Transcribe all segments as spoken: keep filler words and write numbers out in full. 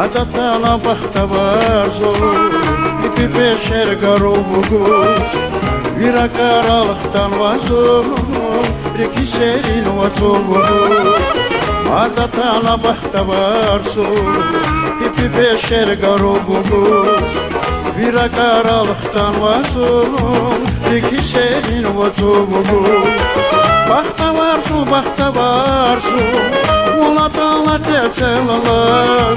Ада атана бахтавар зун, пипи пешер гару вугуз, ви ракӀарал хтанва зун, рикӀи серин вацӀу вугуз. Ада атана бахтавар зун, пипи пешер гару вугуз, ви ракӀарал хтанва зун, рикӀи серин вацӀу вугуз. Бахтавар зун, бахтавар зун, вун атана къецел алай.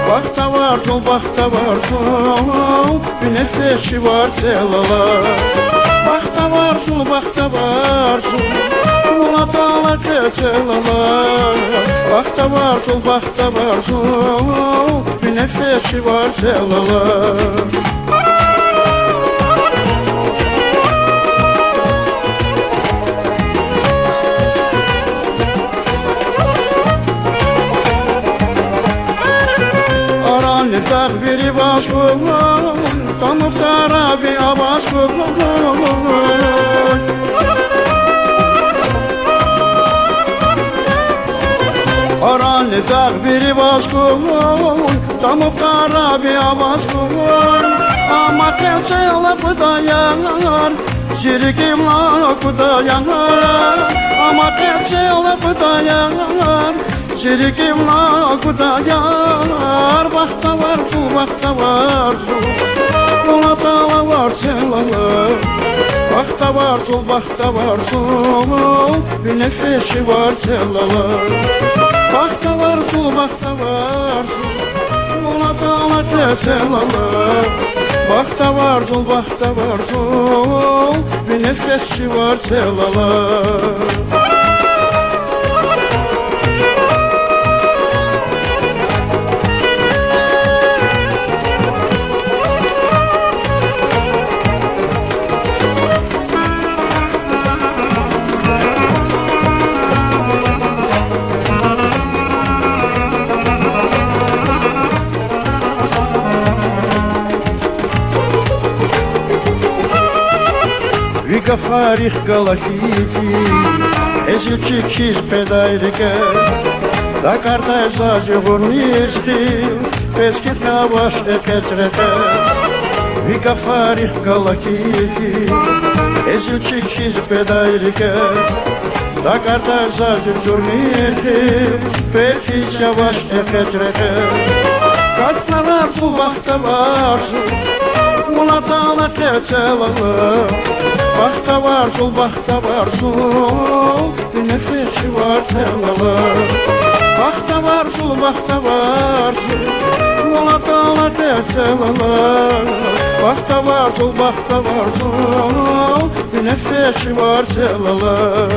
Бахтавар зун, бахтавар зун, ви нефес чи варцел алай. Бахтавар зун, бахтавар зун, вун атана къецел алай. Бахтавар зун, бахтавар зун, ви нефес чи варцел алай. Аранни дагъ вири ваз хьун, тамуфтара ви аваз хьун. Аранни дагъ вири ваз хьун, тамуфтара ви аваз хьун. Амма къецел акъудаяр, зи рикӀивай акъудаяр. Амма къецел акъудаяр, зи рикӀивай акъудаяр. Бахтавар зун, бахтавар зун, вун атана варцел алай. Бахтавар зун, бахтавар зун, ви нефес чи варцел алай. Бахтавар зун, бахтавар зун, вун атана къецел алай. Бахтавар зун, бахтавар зун, ви нефес чи варцел алай. Ви гафарихъ галатайди, кьезилчик хьиз къведай рикӀе, дакӀардай заз зи гъур мезгил, пецкихъ авач экъечӀ рекье. Ви гафарихъ галатайди, кьезилчик хьиз къведай рикӀе, дакӀардай заз зи гъур мезгил, пецкихъ авач экъечӀ рекье. Бахтавар зун, бахтавар зун, вун атана къецел алай. Бахтавар зун, бахтавар зун, ви нефес чи варцел алай. Бахтавар зун, бахтавар зун, вун атана къецел алай. Бахтавар зун, бахтавар зун, ви нефес чи варцел алай.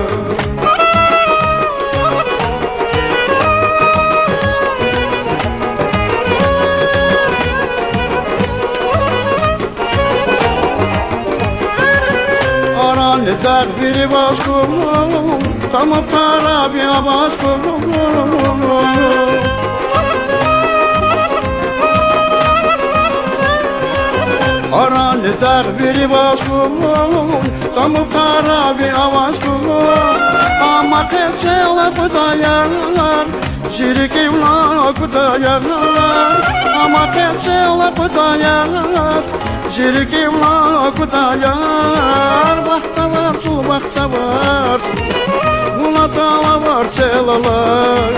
Аранни дагъ вири ваз хьун, тамуфтара ви аваз хьун. Аранни дагъ вири ваз хьун, тамуфтара ви аваз хьун. Амма къецел акъудаяр, зи рикӀивай акъудаяр. Амма къецел акъудаяр, зи рикӀивай акъудаяр. Бахтавар зун, бахтавар зун, вун атана варцел алай.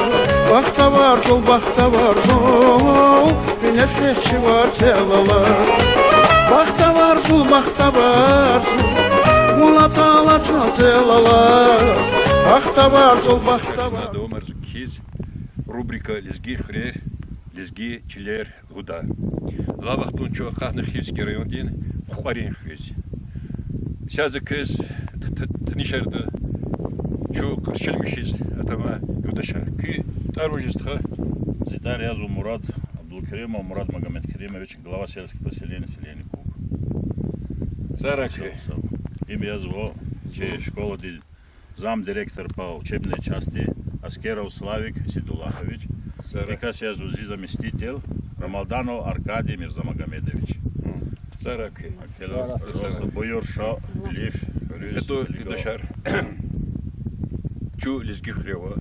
Бахтавар зун, бахтавар зун, ви нефес чи варцел алай. Бахтавар зун, бахтавар зун, вун атана варцел алай. Бахтавар зун, бахтавар. Давамарзава кхьиз рубрика Лезги хуьрер, лезги чилер гудай. Алай вахтунда чун акъатна Хивский райондин Хъукьварин хуьруьз. Сад за квез т-, т-, танишарда чун къаршиламишиз атанвай юлдашар. Куь тӀвар вуж я, стха? Зи тӀвар язва Мурад Абдулкеримов, Мурад Магомедкеримович, глава сельского поселения, селения Кук. Сагърай куьн. Им язва чи школадин замдиректор по учебной части Аскеров Славик Сидуллахович. Сагърай. И кас язва зи заместитель Рамалданов Аркадий Мирзамагомедович. Сагърай куьн. Акела, просто буюр, ша, лиф, рюкзак, ето, лиго. Юлдашар, чун лезги хуьре ава.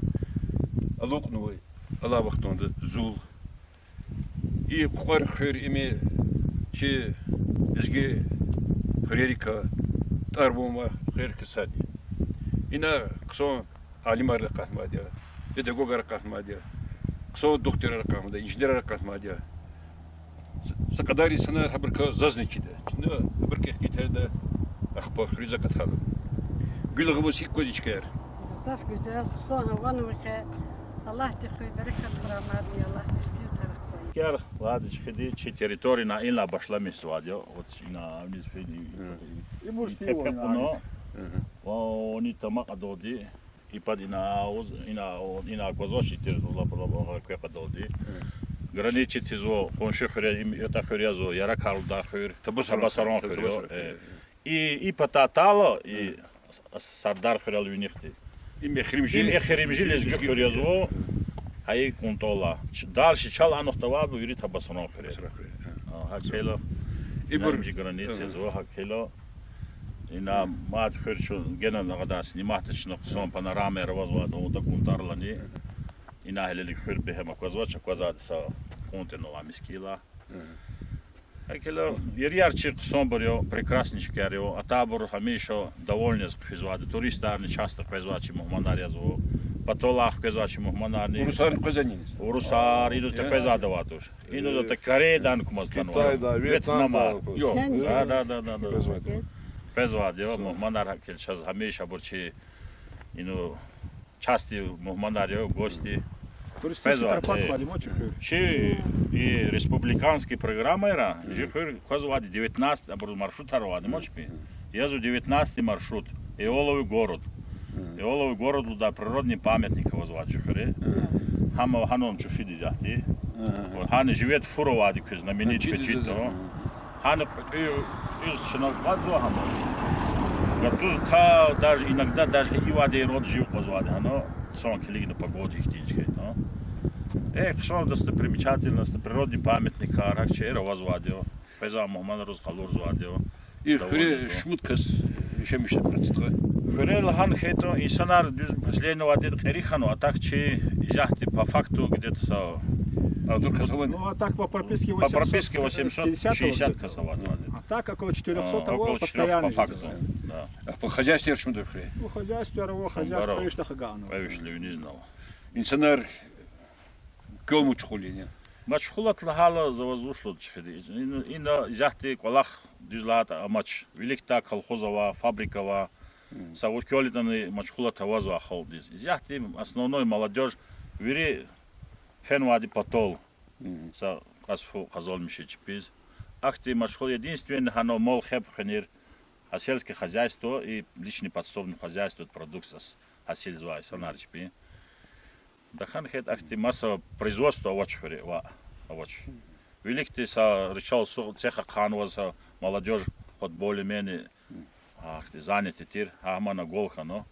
Алукьнава алай вахтунда зул. И Кьукьвар хуьр им чи лезги хуьрерикай, тӀвар-ван авай хуьрерикай сад я. Ина хъсан алимар акъатнавайди я, педагогар акъатнавайди я, хъсан духтурар акъатнавайди я, инженерар акъатнавайди я. Са кьадар инсанар гьабурукай зазни чида. Чна гьабурукай ихтилатда, ахпа хуьруьз акъатайла. Гуьлгъа, ваз гьикӀ аквазва и чкаяр? Гзаф гуьзел, хъсан гьава ава вахъ. Аллагьди хуьй берекат хурай мадни, Аллагьди ихтилатар ахпа. Кер ладич хиди чи территорияна инлай башламишзавайди я. Вот ина авниз фи-, и, и тепе кьуна. Ва они тамакьадалди. И пад ина аваз, ина, ина аквазвач, итир лап, лап агъа квекъадалди. Граничит ийизва къунши хуьре, им ятӀа хуьр язва, Яракар лугьудай хуьр, Табасаран хуьр, Табасаран хуьр я. И, и пата атайла, и С-, Сардар хуьрел винихди. Им эхиримжи, им эхиримжи лезги хуьр язва, гьа и кӀунтӀала. Ч-, дальше чал анухтавайбур вири Табасаран хуьр я. Табасаран хуьр я. А, гьакӀ хьайила, ибур граница язва, гьакӀ хьайила. Ина мад хуьр чун гена нагъадан сниматда чна хъсан панорамаяр авазвайди я кӀунтӀарилани. Ина гьелелиг хуьр бегьем аквазвач, аквазвайди са кӀунтӀ я, ала мискӀинлай. ГьакӀ хьайила, ери-, ери чи хъсанбур я, прекрасный чкаяр я, атайбур гьамиша довольный яз хъфизвайди, туристарни часто къвезвай чи мугьманар язва, паталай хквезвай чи мугьманарни. Урусарни къвезвани? Урусар, инуз таквезвайди авайди туш. Инуз ата Кореядай кумаз атанва. Китайдай, Вьетнамдай. Вьетнамдай. Ё. Да, да, да, да, да. Къвезвайди я мугьманар, гьакӀ хьайила чаз гьамиша абур чи, ину, частый мугьманар я, гости. Туристический тропа квайди я чи хуьр. Чи и республиканский программайра чи хуьр квазвайди девятнадцать, абур маршрутар авайди я чи пи. Язва девятнадцатый маршрут, Эоловый город. Эоловый город лугьудай природный памятник авазвайди я чи хуьре. Гьам гьана чун фида исятда. Гьана живет фур авайди я квез, знаменитый печать. Гьана кьуьтӀуьз, кьуьтӀуьз чна кьазва гьана. Гатуз та даже иногда даже и вади род жив кьазвайди гьана, хъсан килигна погода ихьтин чкайда. Э, хъсан достопримечательность, природный памятникар, гьакӀ чир авазвайди я. Къвезвай мугьманриз къалурзавайди я. И хуьре шумуд кас яшамиш жеда, кьацдхъай? Хуьре лагьана хьайитӀа, инсанар дуьз последний вакътида кьери хьанва, а так чи исятда по факту где-то са агъзур кас авани? Ну, а так по прописке восемьсот шестьдесят кас авайди я. А так около четырёхсот ава, около четырёх по факту. Да. А по хозяйству шумуд ава хуьре? Ну, хозяйствояр ава, хозяйство кьве виш тахьай ава. Кьве вишни виниз ава. Инсанар квел машгъул яни? Машгъулат лагьайла, за ваз вуч лугьуда чхиди. Ина, ина исятда кӀвалах дуьз лагьайтӀа амач. Виликдай колхоз ава, фабрика ава. Са вуч квел ятӀани машгъулат авазвай халкьдиз. Исятда основной молодёжь вири фенвайди патал. Са кьас фу къазанмишиз чпиз. Ахьтин машгъул, единственный гьана мал хеб хвенир, а сельское хозяйство и личный подсобное хозяйство, продукция гьасилзавай инсанар чпи. Тахьана хьайитӀа ахьтин маса производство авач хуьре, ваъ, авач. Виликди са ричал цех ахъайнаваз са молодёжь хоть более-менее ахьтин занятый тир, гьа мана гвал хьана.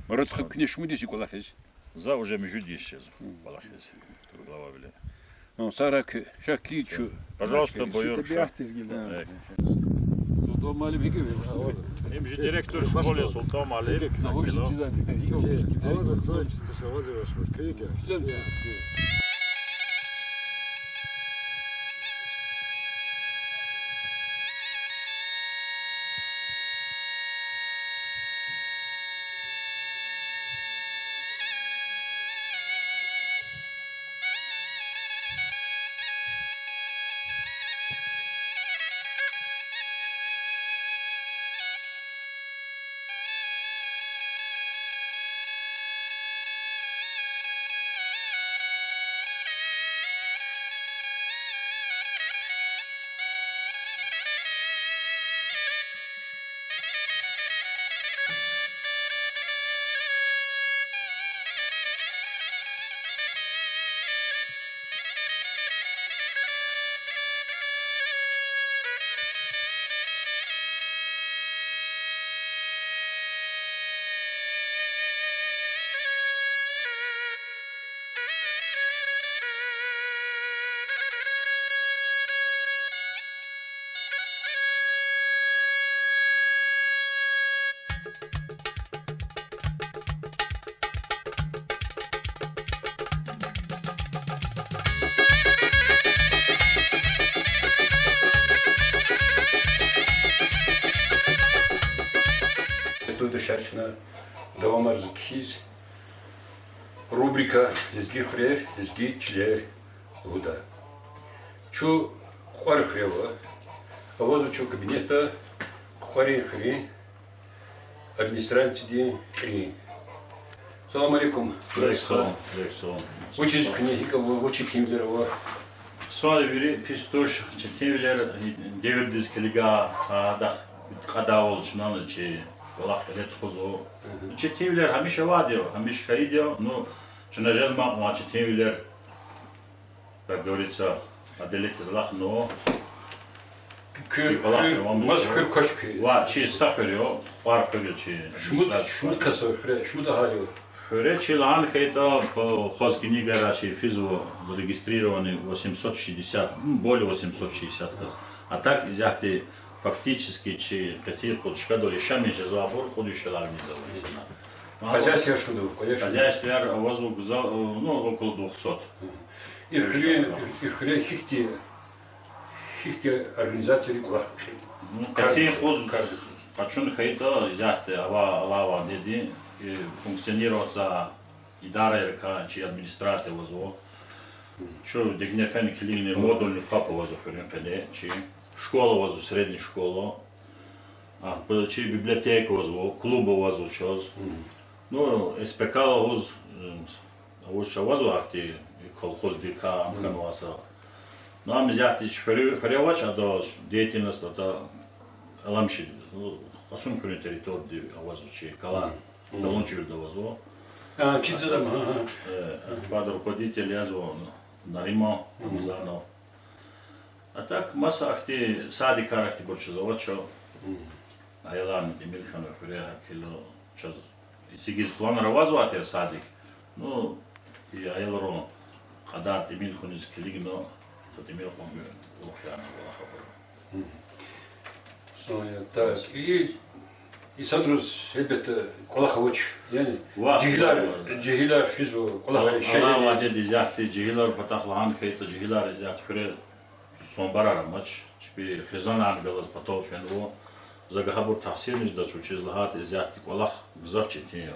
Марат стха, куьне шумуд йис я кӀвалахиз? За уже муьжуьд йис жезва кӀвалахиз. Глававиле. Ну, сара куь, ша килиг чу. Пожалуйста, буюр. Султан Муаллим гьикӀ я? Им же директор школы Султан Муаллим. Чарчна давамарзава кхьиз рубрика Лезги хуьрер, лезги чилер лугьуда. Чун Кьукьварин хуьре ава. Авазва чун кабинетда Кьукьварин хуьруьн администрациядин кьилин. Салам алейкум. Алейкум салам. Алейкум салам. Вучиз куьне гьикӀ ава, вуч четинвилер ава? Суал вири пис туш, четинвилер девирдиз килига, гьадахъ кьадайвал чна чи кӀвалах кьиле тухузва. Четинвилер гьамиша авайди я, гьамиша хьайиди я, ну, чна жезмай кьван четинвилер, как говорится, преодолеть ийиз алахъна. Куь, чи кӀвалах куь, мас хуьр квач куь? Ва, чи са хуьр я, Кьукьвар хуьр я чи. Шумуд, шумуд кас ава хуьре, шумуд агьали ава? Хуьре чи лагьана хьайитӀа, по хозкнигайра чи физва зарегистрированный восемьсот шестьдесят, ну, более восемьсот шестьдесят кас. А так исятда фактически чи къенин юкъуз чкадал яшамиш жезвайбур кьуд вишелай виниз ава инсанар. Хозяйствояр шумуд ава, конечно. Хозяйствояр авазва гзаф, ну, около двухсот. И хуьре, и хуьре гьихьтин, гьихьтин организацияри кӀвалах кьи-, ну, кар-, къенин юкъуз кар-, къачун хьайитӀа, исятда ава, алава деди, и функционировать ийизвай идарайрикай чи администрация авазва. Чун дегьне фена килигна модульный ФАП авазва хуьруьн къене чи. Школа авазва, средний школа. Ахпа чи библиотека авазва, клуб авазва чаз. Ну, СПК лугьуз, э, вуч авазва ахьтин, колхоздикай ам хьанвай са. Ну, ам исятда чи хуьре, хуьре авач, ада деятельность ада Аламиши, ну, Кьасумхуьруьн территорияди авазва чи, Калан, Калунчивилда авазва. А, чи заза, ага. Э, под руководитель язва Нариман Рамазанов. А так маса ахьтин садикар ахьтинбур чаз авач. Аяларни тӀимил хьанва хуьре, гьакӀ хьайила чаз эцигиз планар авазва тир садик. Ну, и аялрин кьадар тӀимил хьуниз килигна, са тӀимил кьван гуьгъуьна кӀвалах авур. Так, и инсанриз, гьелбетда, кӀвалах авач, яни, жегьилар, жегьилар физва, кӀвалахар ишезва. Исятда жегьилар патахъ лагьана хьайитӀа, жегьилар исятда хуьре санбарар амач, чпи хизанарни галаз патал фенва. За гьабур тахсирни жедач, вучиз лагьайтӀа исятда кӀвалах гзаф четин я.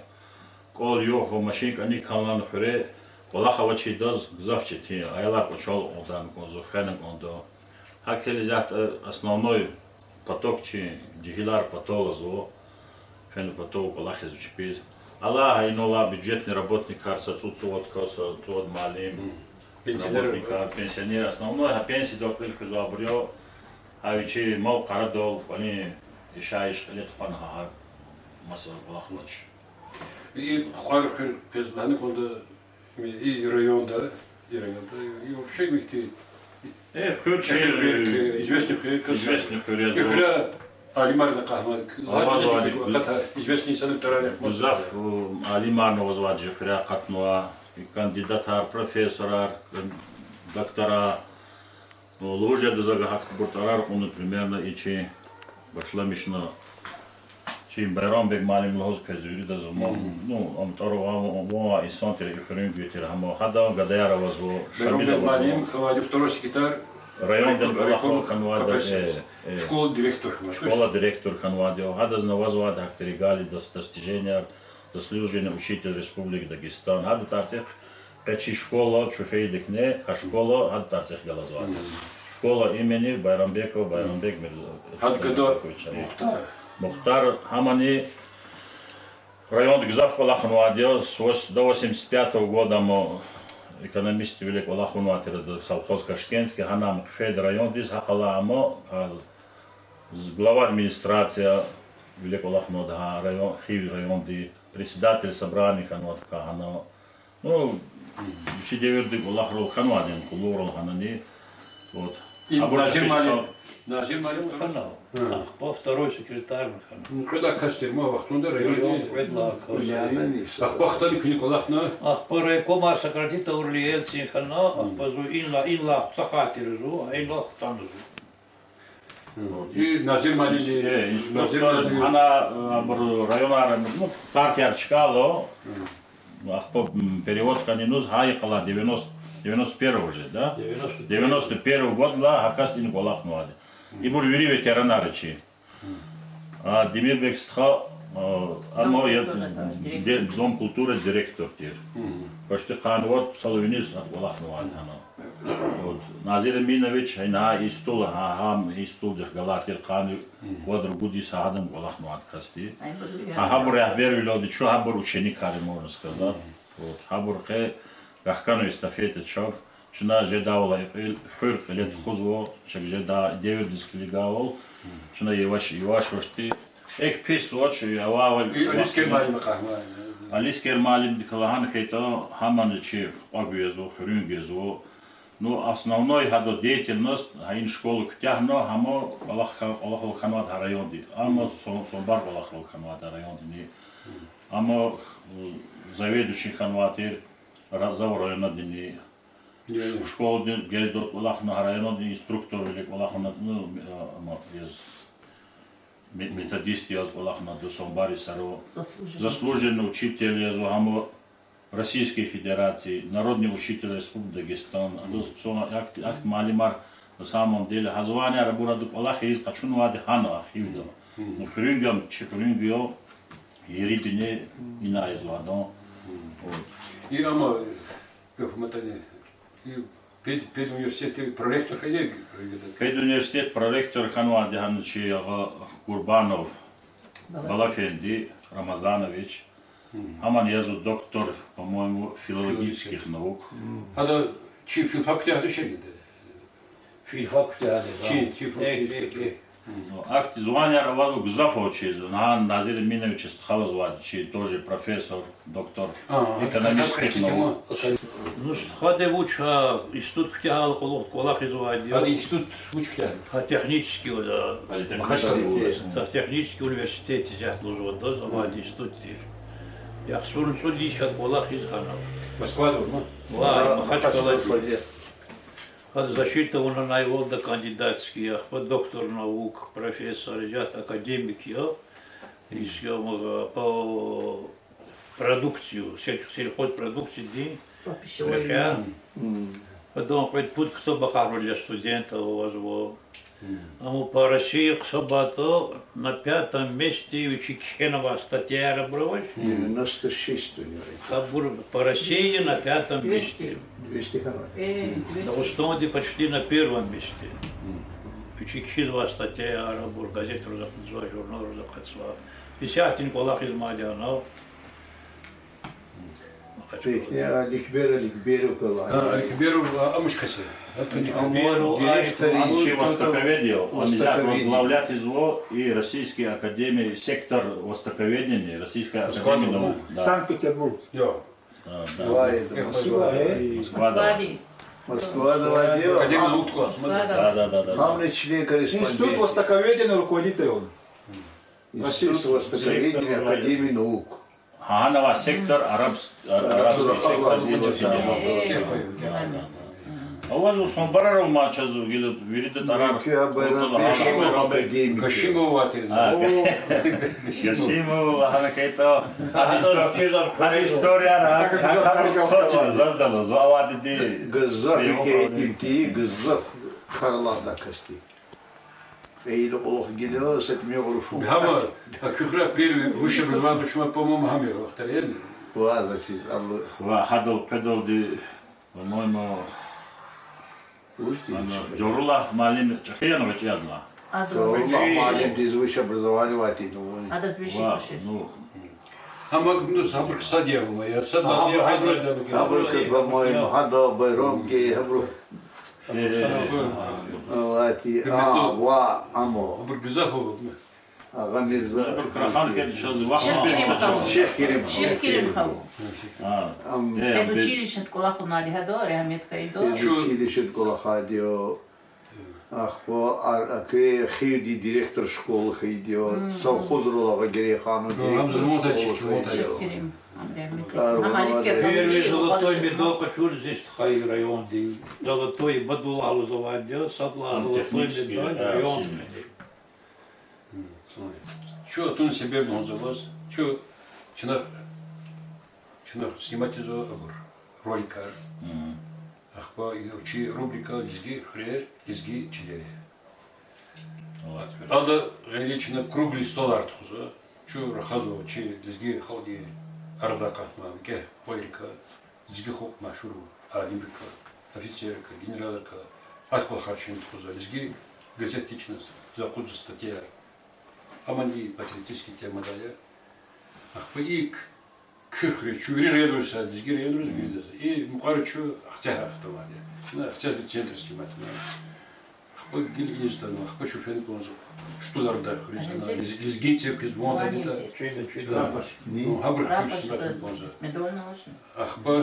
КӀвал-югъ, машин кӀаник хьанлани хуьре, кӀвалах авачирдаз гзаф четин я. Аялар кӀвачел кьуна кӀанда, хвена кӀанда. ГьакӀ хьайила исятда основной поток чи жегьилар патал алазва, фена патал кӀвалахзава чпиз. Алай гьа инал алай бюджетный работникар, са цӀуд-цӀувад кас, цӀувад муаллим, пенсионер, работникар, пенсионер, основной гьа пенсиядал кьил хуьзвайбур я, гьа вичи мал-къарадал кӀвалин яшайиш кьиле тухвана гьа маса кӀвалах авач. И Кьукьвар хуьр квез лагьана кӀанда, и районда, и районда, и вообще михьи, э, хуьр чи, известный хуьр, известный хуьр я, и хуьре алимарни акъатнава, известный инсанар тарарихъ маса. Гзаф алимарни авазвайди я хуьре акъатнава, и кандидатар, профессорар, доктора. Ну, лугьуз жеда за гьахьтинбур тӀварар кьуна, примерно, и чи башламишна чи Байрамбек муаллим лугьуз квез виридаз, ну, ам тӀвар-, ван, ван инсан тир, и хуьруьн гуьр тир, гьам гьада гадаяр авазва, Шамил авазва. Байрамбек муаллим хьанвайди второй секретарь райондин райкома, кӀвалахал хьанвайди, по профессии. Школа директор хьанвайди. Школа директор хьанвайди, гьадазни авазвайди гьахьтин регалияр, дос-, достиженияр, заслуженный учитель Республики Дагестан. Гьадан тӀварцӀихъ къе чи школа чуьхуьрдайла кьван, гьа школа гьадан тӀварцӀихъ галазвайди. Школа имени Байрамбекова, Байрамбек Мирза-, гьадан гада Мухтар. Мухтар, гьамани районда гзаф кӀвалахнавайди я, с вось-, до восемьдесят пятого года ам экономиствиле кӀвалахнавай тир, совхоз Ташкентский, гьана ам хъфейди райондиз, гьакӀ алай ам, а, з-, глава администрациявиле кӀвалахнавайди гьа район, Хив районди, председатель собрания хьанвайди кагьана. Ну, вичи девирдин кӀвалахрал хьанвайди я, къуллугърал гьанани. Вот. Им Назир муаллим, Назир муаллим хьана, ахпа второй секретарь хьана. Ну, кьвед кас тир ма вахтунда районда. Район кьвед лагьай кас. Ахпа хтана куьне кӀвалахна. Ахпа райкомар сократить авурла яцин хьана, ахпа зун инлай, инлай хутахай тир зун, а инлай хтана зун. И Назир муаллимни, э, инструктор, Назир муаллимни. Гьана, э, абур районар, ну, партияр чкайла, ахпа, м, перевод хьана иниз, гьа йикъалай девяносто, девяносто первый уже, да? Девяносто первый. Девяносто первый годлай гьа кас ина кӀвалахнавайди. Ибур вири ветеранар я чи. А, Демирбек стха, Э, Дом амма я культуры, да, директор. Де-, Дом культуры директор тир. Почти къанни вад йисалай виниз ада кӀвалахнавайди гьана. Вот. Назир Эминович, гьа и стул, гьа, гьа и стулдихъ галай тир къанни вад-ругуд йис гьа гьадан кӀвалахнавайди касди. Гьа, гьабур регьбервилелди чун, гьабур ученикар я, можно сказать. Вот. Гьабур къе вахкана эстафета чав. Чна жедайвал и кьил, хуьр кьиле тухузва, чак жедай девирдиз килигайвал. Чна яваш-яваш гьахьтин. Эхь, пис вач, авайвал. И Алискер муаллим къахман. Алискер муаллимдикай лагьана хьайитӀа, гьамани чи кьве гуьзва, хуьруьн гуьзва. Ну, основной гьадан деятельность, гьа и школа куьтягьна, гьам кӀвалах ка-, кӀвалахал хьанвайди гьа районди. Амма сон-, сонбар кӀвалахал хьанвайди гьа райондини. Амма, э, заведующий хьанвай тир Ра-, Завод районадини. Ш-, школадин геждал кӀвалахна, гьа районадин инструкторвиле кӀвалахна, ну, ме-, а, ма-, яз, ме-, методист яз кӀвалахна, ада сонбар йисара. Заслуженный. Заслуженный учитель язва гьам Российской Федерации, народный учитель Республики Дагестан. Адаз хъсан ахьтин, ахьтин муаллимар, на самом деле, гьа званияр абур ада кӀвалахиз къачунвайди гьана, архивда. Ну, хуьруьнгам, чи хуьруьнг я, еридини ина язва адан. Вот. И амма, гьукуматани, и пед-, педуниверситетдин проректор хьайиди я? Педуниверситет проректор хьанвайди гьана чи агъа Курбанов Балафенди. Балафенди Рамазанович. Гьамани язва доктор, по-моему, филологических наук. Гьада чи филфак куьтягьда шегьида? Филфак куьтягьда. Чи, чи филфак. Э, э, э. Ну, ахьтин званияр авазва гзаф авачиз. Гьа Назир Эминовича стхазвайди чи тоже профессор, доктор экономических наук. Ну, стхади вуч, гьа институт куьтягьайла кӀвалах-, кӀвалахизвайди я. Гьада институт вуч куьтягьда? Гьа технический, политехнический. Политехнический. Гьа технический университет исятда лугьузва адаз, авайди институт тир. ЯхцӀурни цӀуд йис ада кӀвалахиз гьана. Москвада авуна? Ва, Махачкъала. Гьада защита авуна, айвалда кандидатский, ахпа доктор наук, профессор, исятда академик я. Исятда, э, по продукции, сель-, сельхозпродукциядин. По пищевой. Адан кьвед-пуд ктаб ахъайна студентриз авазва. Амма по России гьисабайтӀа на пятом месте вичи кхьенвай статьяяр абур авач. Девяносто шесть у него. Абур по России на пятом месте. Двести хьана. Дагъустанда почти на первом месте. Вичи кхьизвай статьяяр абур газетралаз акъудзавай, журналралаз акъудзавай. Исятдани кӀвалахиз мад я ана. Пекни, а, Аликбер Аликберов галай. А, Аликберов, а, амуш кас я. Амма директор института востоковедения, он востоковедения. Возглавлять язва и Российской академии, сектор востоковедения Российской академии наук. Да. Санкт-Петербург. Йо. Да, да. Вай, это Москва, э? Москва, да. Москва, да, вай, Академия наук. Москва, да. Да, да, да, да. Главный член-корреспондент. Институт востоковедения руководит он. Институт востоковедения Академии наук. Гьана ва сектор арабс-, ар-, арабский сектор. Аваз Усман Бараров ма чаз гила вирида тарар. Кашимов аватир. А, Кашимов лагьана хьайитӀа. Ада исто-, ада историяра, ада ксачи заздала, зу авади ди. Гзаф икӀ итим ти, гзаф карларда касди. Фейила кьулухъ гила сатмигъ руфу. Гьама, а куьхра первый высшее образование шума, по-моему, гьам я вахтара, яни? Ва, значит, Алла. Ва гьадал къведалди, по-моему, Жоруллагь муаллим чӀехи яна вичи адла? Жоруллагь муаллимдиз высшее образование авайди, ну. Адаз виши куши. Ну. Гьама, ну, гьабур ксади я, гьама, я, сад лагьана, я, гьабур, гьабур, по-моему, гьада Байрамги, гьабур. Э, э, э. Алати, а, ва, амо. Абур гзаф ава. Агъа Мирза. Абур крахан хьайитӀа чаз вахт. Шихкерим халу. Шихкерим халу. Шихкерим халу. А, ам, э, педучилищеда кӀвалахнавайди гьада, рагьмет хьайиди я. Педучилищеда кӀвалахайди я. Ахпа ар-, а, кве хивди директор школы хьайиди я. Совхозрал агъа Герейхановди директор школы хьайиди я. Шихкерим. Ам рагьмет хьайи. Первый золотой медал къачур зи стхайри районди. Золотой бадул алузвайди я, сад лагьай золотой медаль районди. Чун атун себеб лугьузва ваз, чун, чна, чна снимать ийизва абур, роликар. Ахпа чи рубрика Лезги хуьрер, лезги чилер я. Ада гъейри чна круглый столар тухузва. Чун рахазва чи лезги халкьдин арада акъатна викӀегь хвейрикай, лезги халкь машгьур алимрикай, офицеррикай, генералрикай, а кӀвалахар чун тухузва, Лезги газетди чна за акъудзава статьяяр. Амма и патриотический темадай я. Ахпа и к-, куь хуьруьз, чун вири районриз, лезги районриз виридаз. И мукьвара чун Ахцегьрай хтанвайди я. Чна Ахцегьрин центр сниматна. Ахпа гила иниз атанва, ахпа чун фена кӀанзава Штулардай хуьруьз, ана лез-, лезгинцев хьиз ван дагида. Ну, гьабурун хуьруьз сниматна кӀанзава. Ахпа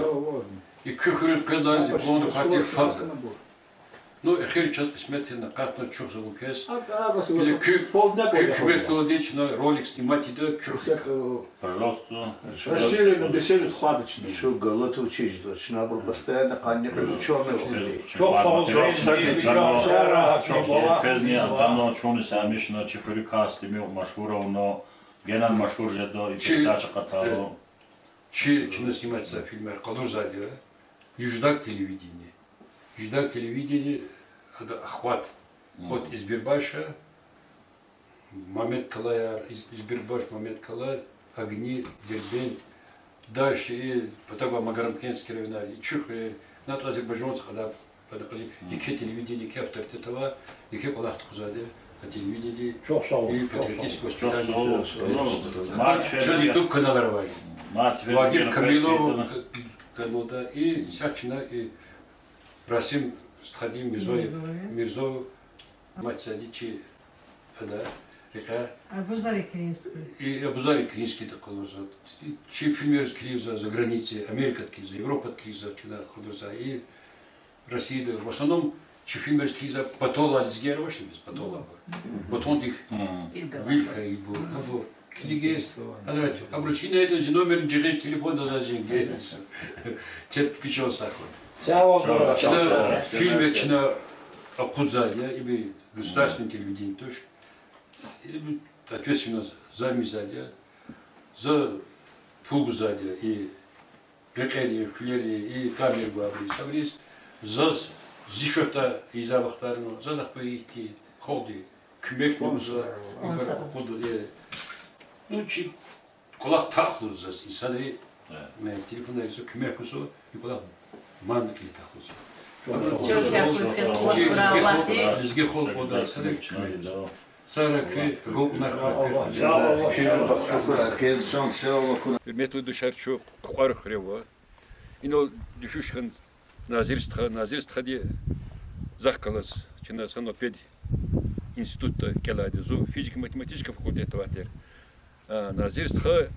и куь хуьруьз къведалди зи планда квай тир фад. Ну, эхир чаз кьисмет хьана акъатна чухсагъул квез. Гила куь, куь куьмекдалди чна ролик снимать ийида куь хуьруьз. Пожалуйста. Расширенную беседу тухвайди чна. Чун галатуз чизва, чна абуру постоянно къанни къвезва, чёрный линия. Чухсагъул, чухсагъул. Чухсагъул, квезни атана, чунни сямишна, чи хуьруьк касдимир машгьур авуна, генани машгьур жеда, и передача акъатайла. Чи, чна снимать ийизвай фильмар къалурзавайди я Юждак телевидение. Юждак телевидение, ада охват от Избербаша, Маметкалаяр, Из-, Избербаш, Маметкала, Огни, Дербент, дальше и патав гвай Магарамкентский районар, и Чуьхуьр, нато азербайжанцы къада, патав къази, еке телевидение, еке авторитет ава, еке кӀвалах тухузвайди я, а телевидение и патриотическое воспитание. Чаз YouTube каналар авай. Вагиф Камилов каналда и исятда чна и Расим стхади, Мирзоев, Мирзоев, мад сади чи, ада, рекьяй. Абузар Икринский. И Абузар Икринскийди къалурзава. Чи фильмриз килигзава, за границада, Америкада килигзава, Европада килигзава, чна къалурзава. И Россияда, в основном, чи фильмриз килигзава, патолай лезгияр авачни, без патолайбур. Патондихъ вил хьайибур, абур килигиз, гьазрат, абуру чина зи номерни жагъиз, телефонда заз зенг гайиз. Чеб пичел сахур. Чна фильмер чна акъудзавайди я, им государственный телевидение туш. Им ответственность заз мизвайди я. За пул гузвайди я и рекьери, хуьлери, и камера гвайбуруз, абуруз, заз зи шотда ийизвай вахтарни, заз ахпа ихьтин халкьди куьмекни гузва, ибур акъудун, э, ну, чи кӀвалах тахлу заз, инсанри, э, телефонриз куьмек гузва, и кӀвалах ман кьиле тахлу заз. Чи лезги халкь, лезги халкь вада садак куьмек гузва. Сара куь гукнар хватир. Гьуьрметлу душар, чун Кьукьвара хуьре ава. Инал дуьшуьш хьана Назир стха, Назир стхади захъ галаз чна са пед институтда кӀелайди я. Зун физико-математический факультетда авай тир. А, Назир стха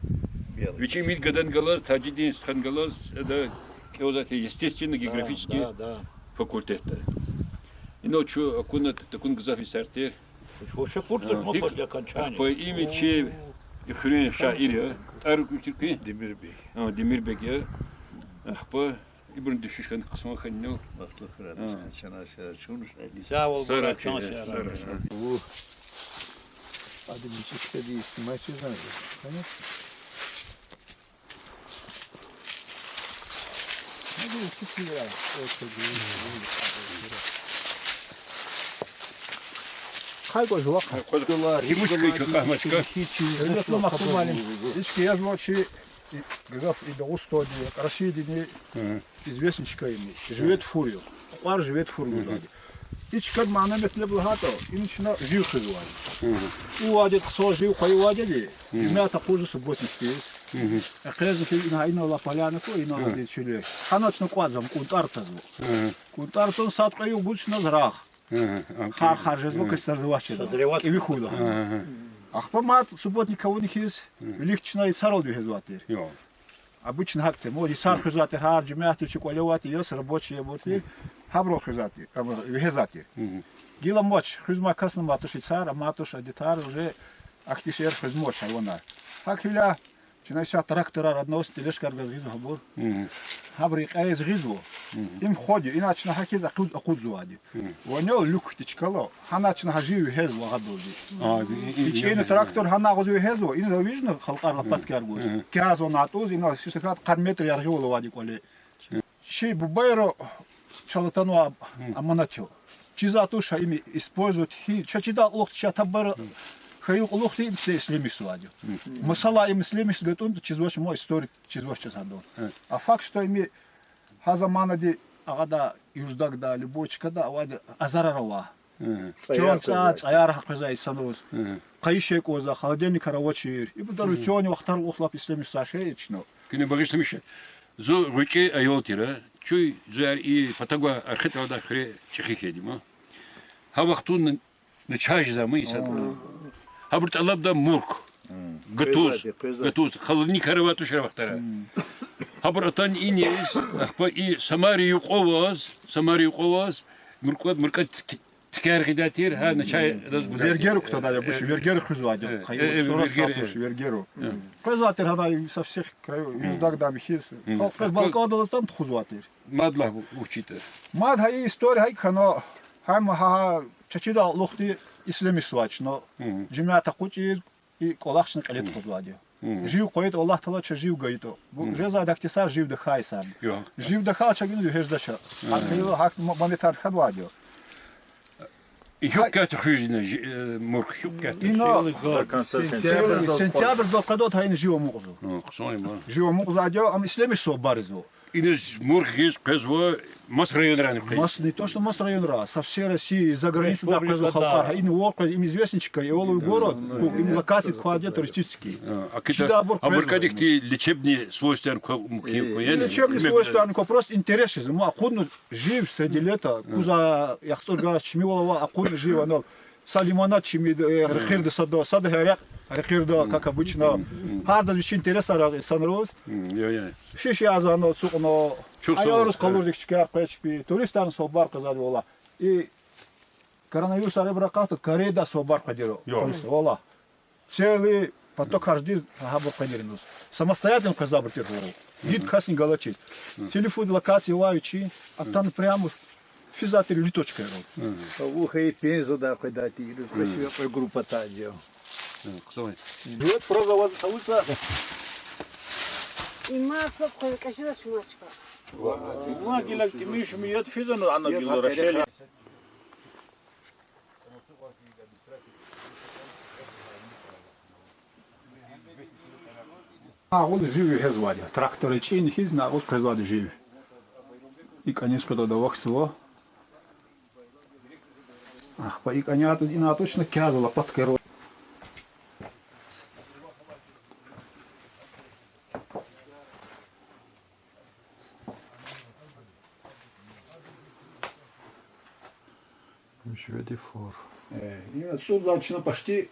вичин милли гадани галаз, Тажидин стхани галаз, ада кӀелзавай тир естественно-географический факультетда. Инал чун акуна, такун гзаф йисар тир. Ахпа им чи и хуьруьн шаир я, тӀвар куьчир куьн? Демирбег. А, Демирбег я. Ахпа ибурни дуьшуьш хьана хъсан хьана инал. Сагърай, сагърай. Ада мичикдиз снимать ийизвани? Хъай кваз жувахъ. Речка я жува чи, и гзаф и Дагъустандин, Россиядин известный чка я им. Живет фур я. Кьукьвар Живет фур лугьузвайди. И чкадин мана-метлеб лагьайтӀа, им чна жив хуьзвайди. Ивайди хъсан жив, къвайивайди, жемят акъудзава субботникдиз. ЭкъечӀна хьи, ина, инал полянка, инал чилер. Гьана чна кӀватӀзава, кӀунтӀар тазва. КӀунтӀар тун сад-кьве югъ гуз чна рагъ. Хар-хар жезва, касарзавач жеда. КӀеви хьуй лагьана. Ахпа мад субботник авуна хьиз, вилик чна йисаралди вегьезвай тир. Обычно гьакӀ тир. Мо йисар хуьзвай тир, гьар жемятди чи кӀвале авай тир, яс рабочий я бур тир. Гьабурал хуьзвай тир, вегьезвай тир. Гила амач, хуьзмай касни амай туш йисар, амай туш, адетар уже ахьтин шейэр хуьзмач гьайванар. ГьакӀ хьайила, чна исятда тракторар, одновесный тележкаяр гуз гъизва гьабур. Гьабур и кьейиз гъизва. Им ход я, ина чна гьахьиз акъуд-, акъудзавайди. Ванел люк хьтин чкала, гьана чна гьа жив вегьезва агъадалди. ИчӀина трактор гьана гъуз вегьезва, ина вижна халкьар лопаткаяр гуз. Кязва натӀуз, ина сисакат къад метр яргъивал авайди кӀвале. Чи бубайри чал атанвай аманат я. Чизвай туш им использовать хьи, чаз чидай кьулухъди чаз табара кайи кьулухъди им чида ислемишзавайди я. Масала, им ислемишиз гатӀунтӀа чизвач, мо историк чизвач чаз гьадан. А факт, что им гьа заманада агъада Юждагда, Любой чкада авайди азарар ава. Чун цӀа-, цӀаяр къвезвай инсанриз. Къайи шей кӀанзавай, холодильникар авачир. Ибур доручённый вахтар кьулухъ лап ислемишзавай шей я чна. Куьне багъишламиша. Зун гъвечӀи аял тир, чуьн зуяр и патав гвай архитектурдай хуьре чӀехи хьайиди я. Гьа вахтунда начагъ жезвай инсанар. Гьабуру тӀалабдай мурк. Гатуз, гатуз, холодильникар авай тушир а вахтара. Гьабуру атана иниз, ахпа и Самара юкьва аваз, Самара юкьва аваз, муркӀа, муркӀа т-, тикер гъидай тир, гьа начагъ адаз гудай тир. Вергеру кутадай я, буш, вергеру хуьзвайди я. Вергеру. Къвезвай тир гьана со всех краю, Юждагда михьиз. Халкь къвез балкӀандал атана тухузвай тир. Мад лагь, вучиз тир. Мад гьа и история гьакӀ хьана, гьам гьа, гьа чаз чидай кьулухъди ислемишзавай чна. Жуьмят акъучӀиз, и кӀвалах чна кьиле тухузвайди я. Жив къвайитӀа, Аллагь Таала чаз жив гайитӀа. Бу жезвайди ахьтин йисар жив тахьай йисар. Жив тахьайла чаз гьакӀни вегьезвач. ГьакӀ хьайила гьакӀ ма-, мани тархадвайди я. И гьикӀ катӀа хуьзва ина жи-, э, мурк, гьикӀ катӀа? Ина сентябрдал къведайди гьа ина жив амукьзава. Жив амукьзавайди я, ам ислемишзавайбур ийизва. Иниз мурк гъиз къвезва маса районрани къвез. Маса, не то что маса районра, со всей России, из-за границы, да, къвезва халкьар. Ина вал къвез, им известный чка, Эволовый город, им локация квайди я туристический. А, а кида, чида абур а муркӀадик хьтин лечебный свойствояр ква-, мумкин ква, яни? Лечебный свойствояр ква, просто интерес жез, ма акъудна жив среди лета, куз а яхцӀур галаз чими вал ава, акъудна жив анал. Са лимонад чими, э, рекьирда сада, сада гьерекь, рекьирда, как обычно. Гьардаз вичин интересар ава инсанриз. Шиш язва анал ацукьна. Аялриз къалурзава чкаяр къвез чпи. Туристарни сабур къвезвайди валлагь. И коронавирусар ибур акъатда, Кореядай сабур къведайди я. Турист, валлагь. Целый поток гьаждиз гьабур къведайди я. Самостоятельно къвезвайбур тир гьабур. Гид касни галачиз. Телефон локация авай вичин, атана прямо физвай тир или точкаяр. Вух и Пензадай къведай тир, квеши кьве группа тадио. Живет фураз аваз алуца. Има сад къвез кӀажида шумачка. Има гила кимиш мият физану ана гила рашели. Агъуз жив вегьезвайди я. Трактор чин хьиз, агъуз къвезвайди жив. И кӀаниз къведайди вахтзава. Ахпа и кӀаняй ина тушна кязва лопаткаяр. Живеди фур. Э, ина цӀурзава чна почти,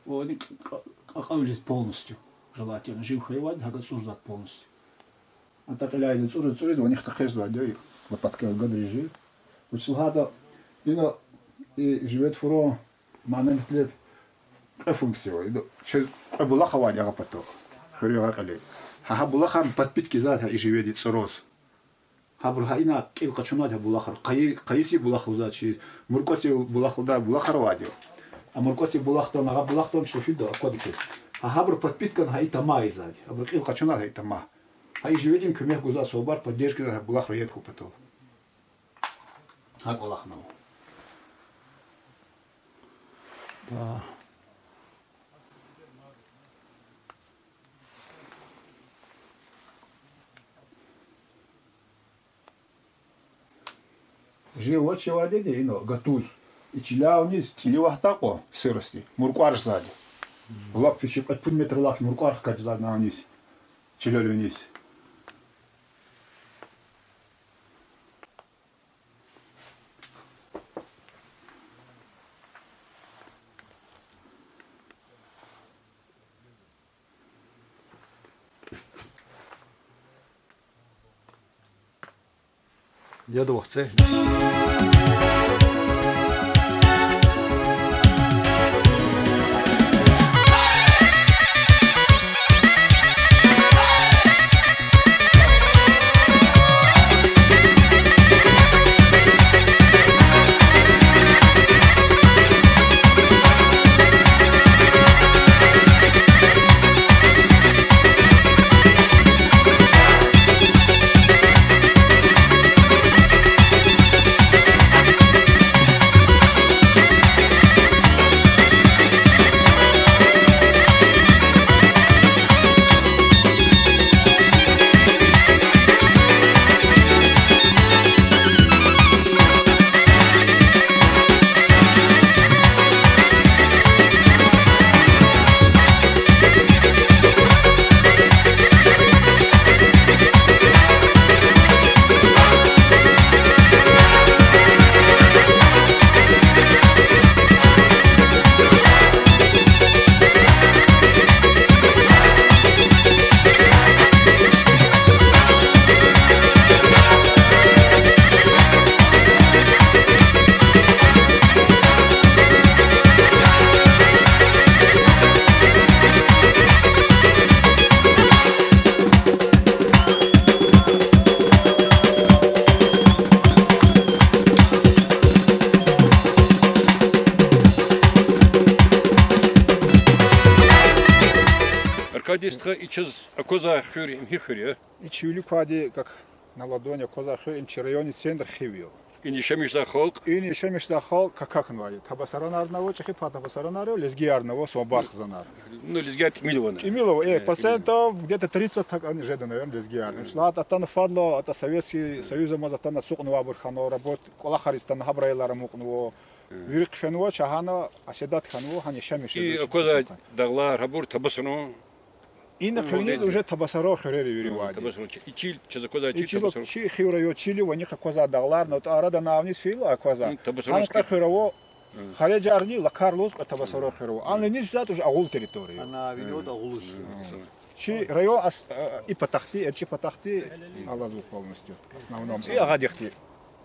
о, ни к-, к-, кьакьан вилиз полностью. Желательно, жив хьайивайди, гьакӀа цӀурзавайди полностью. АтӀа кьиляй цӀуруз, цӀуруз, ванихъ тахъирзавайди я, лопаткаяр гадариз жив. Вучиз лагьайтӀа, ина и живеди фурун мана-метлеб кьве функция ава. Ида чаз кьве булах авайди я агъа патал. Хуьруьн агъа кьиле. Гьа, гьа булахар подпитка ийизвайди гьа и живеди цӀуруз. Гьабур гьа ина кьил къачунвайди гьа булахар. Къайи, къайи ци булах лугьузвай чи, муркӀа ци булах лугьудай булахар авайди я. А муркӀа ци булахдан, агъа булахдан чӀехи фида, аквада хьи. Гьа, гьабур подпиткана гьа и тама ийизвайди. Абур кьил къачунвайди гьа и тама. Гьа и живедин куьмек гузвай, сабур поддержка ийизвай гьа булахра ед хьун патал. Гьа кӀвалахнава. Да. Жив вач авайди ина гатуз. И чиляй виниз цӀийи вахтар кьван сырости муркӀар жезвайди. Лап вичи кьве-пуд метр лап муркӀар хкажзавайди ина виниз. Чилел виниз. Яд вахце. Дистха, и чаз аквазвай хуьр, им гьи хуьр я? И чи вилик квайди, как на ладони, аквазвай хуьр, им чи районный центр Хив я. Ина яшамиш жезвай халкь? Ина яшамиш жезвай халкь какахьна авай. Табасаранарни ава, чӀехи пай табасаранар ава, лезгиярни ава, сомбар хизанар. Ну, лезгияр тӀимил ава. ТӀимил ава, э, процентов где-то тридцать так ани жеда, наверное, лезгиярни. Им чӀалал атана фадлай, атӀа Советский Союз амаз атана ацукьнавайбур хьана, работ-, кӀвалахариз атана гьабур аялар амукьнава. Вири хъфенва, чагьана, оседать хьанва, гьана яшамиш жеда. И аквазвай дагълар, гьабур табасаран. Ина къене уже табасаран хуьрер я вири авайди. Табасаран чи, и чил чаз аквазвай чи, и чил табасаран. Чи Хив район чил я, ва нихъ аквазвай дагълар, но тӀа арада на вниз фейила аквазвай. Табасаран. Гьана кьве хуьр ава, Харежарни, Лакар лугьуз, кьве табасаран хуьр ава. Ана вниз жезвайди уже агъул территория я. Ана вири агъул я. Чи район ас-, э, и патахъди, эрчӀи патахъди алазва полностью. Основном. И агъадихъди.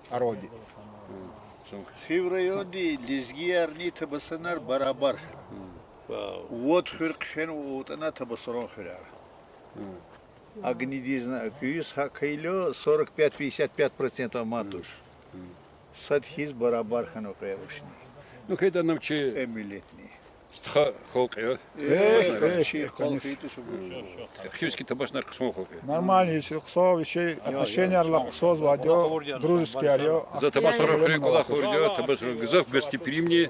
Аради. Хив районди лезгиярни табасаранар барабар хьана. Вад хуьр хъфенва, атӀана табасаран хуьрер. Агни дизна куьз гьакӀ хьайила, сорок пять, пятьдесят пять процентов ама туш. Сад хьиз барабар хьана кьве вишни. Ну, хъведа, ам чи кьве миллетни. Стха халкь я. Э, э, чи халкь я. Хивский табасаран хъсан халкь я. Нормально, если хъсан, вичин отношенияр лап хъсанвайди я, дружеский я. За табасаран хуьруьз кӀвалах авурди я, табасаран гзаф гостеприимный,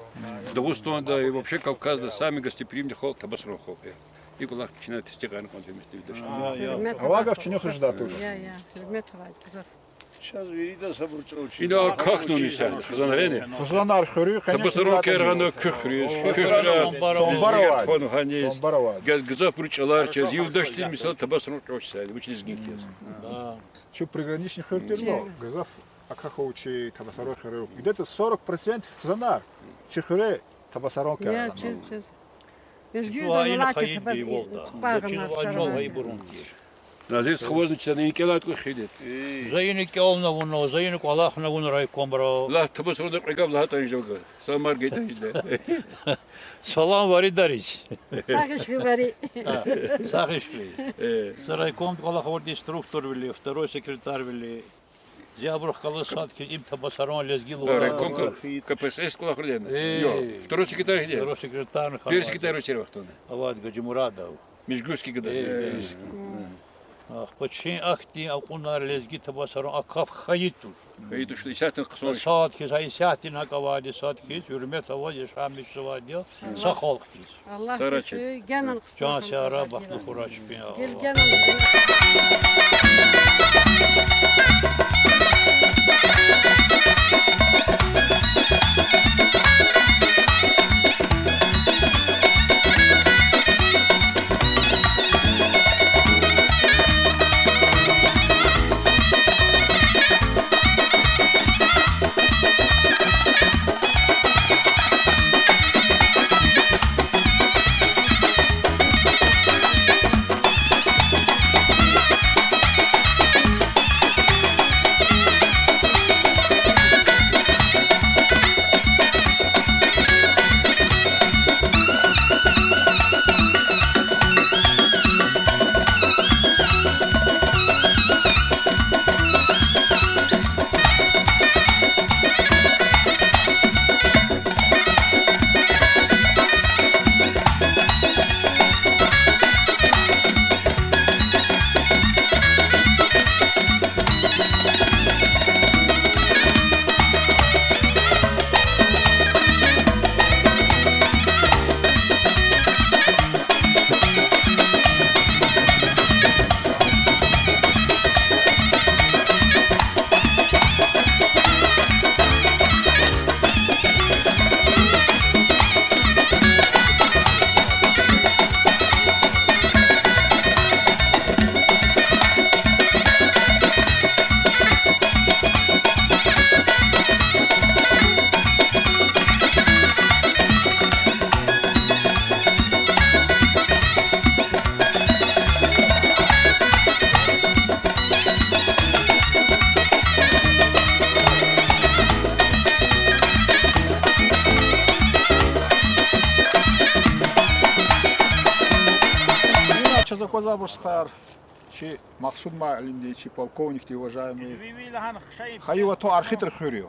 Дагъустанда и вообще Кавказда самый гостеприимный халкь табасаран халкь я. И кӀвалах чна тестикьарна кӀанда, гьуьрметлу юлдашар. Авай гаф чна хуьзвайди туш. Я, я, гьуьрмет авай, гзаф. Чаз виридаз гьабур чӀавуз чи. Ина акахьнава исятда хизанар, яни? Хизанар хуьруьз къене табасаран кӀвалах авурди я. Куьх хуьруьз, куьх хуьруьз. Сомбар авай. Сомбар авай. Гзафбур чӀалар чаз, юлдашдиз, мисал, табасаран чӀавуз исятда, вучиз лезги хьиз. Чун приграничный хуьр тир, но гзаф акахьнава чи табасаран хуьруьз. Где-то сорок процентов хизанар чи хуьре табасаран кӀвалах авурди я. Чиз, чиз. Лезгийриз ина хайи диволда. Заз чиз ваъ, чӀал гьайибурун тир. Назир стха, вазни чна ина кӀелайтӀа хуьда. За ина кӀелна вуна, за ина кӀвалахна вуна райкомра. Лагь, табасаранда кьве гаф лагьайтӀа жеда. Саламар гайитӀа жеда. Салам виридариз. Сагъ хьуй вири. Сагъ хьуй. Э. За райкомда кӀвалах авурди структурвили, второй секретарвили. Зи абурухъ галаз сад хьиз им табасаран лезги лугьуз. Райком К П С С кӀвалах авурди я? Э. Второй секретарь хьиз я? Второй секретарь. Первый секретарь вичи вахтунда? Авайди Гаджимурадов. Межгурский гада. Э, э. Ахпа чи ахьтин акьунар лезги табасаран акаф хьайи туш. Хьайи туш, исятда хъсан. Сад хьиз, гьа исятда гьакӀ авайди сад хьиз, гьуьрмет аваз яшамиш жезвайди я. Са халкь хьиз. Аллагь сагърай. Чан сагърай, бахтлу хьурай чпин. Гелгенан. Ина чаз аквазвайбур, стхаяр, чи Махсуд муаллимди, чи полковникди, уважаемый. Хайи ватан Архитра хуьр я.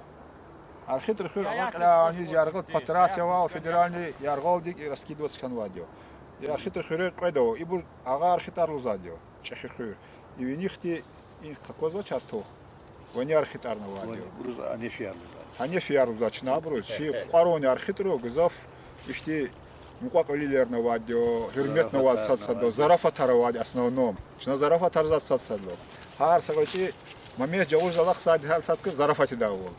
Архитра хуьр, ана кьиле аниз яргъал, патрас авай, федеральный яргъалдик раскидываться хьанвайди я. Архитар хуьре кьвед ава, ибур агъа архитар лугьузвайди я, ЧӀехи хуьр. И винихъди и къакъвазвач артух. Вани архитарни авайди я. Ибуруз Анефияр лугьузва. Анефияр лугьузва чна абуруз. Чи кьварни архитару гзаф ихьтин мукьва-кьилийрни авайди я, гьуьрметни аваз сад-садаз, зарафатар авайди я в основном. Чна зарафатар заз сад-садаз. Гьар са гъвечӀи Мамед жагъур залахъ сад, гьар сад куз зарафат ийидайвал.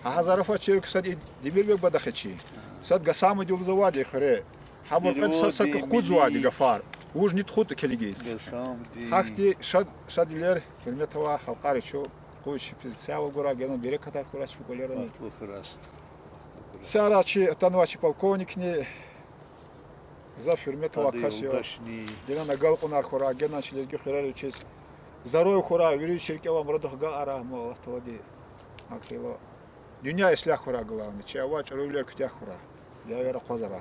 Гьа, гьа зарафат чирик сад и Дибирбег бадахъ я чи. Сад Гасамудин лугьузвайди я хуьре. Гьабур къвед сад-сад куз кукӀузвайди гафар. Вуж ни тухуда килигиз. Гьахьтин шад, шадвилер, гьуьрмет авай халкьари чун, къуй чпиз сявал гурай, генани берекатар хьурай чпин кӀвалерани. Сара чи атанвай чи полковникни, гзаф гьуьрмет авай кас я. Генани агалкьунар хьурай, генани чи лезги хуьрера вичиз здоровье хьурай, вири чи рикӀе авай мурадрихъ галкӀурай, ма Аллагь Таалади. Гьакӏ хьайила, дуьнья ислягь хьурай, главное, чи авай чӀуру вилер куьтягь хьурай. Дявера акъвазарай.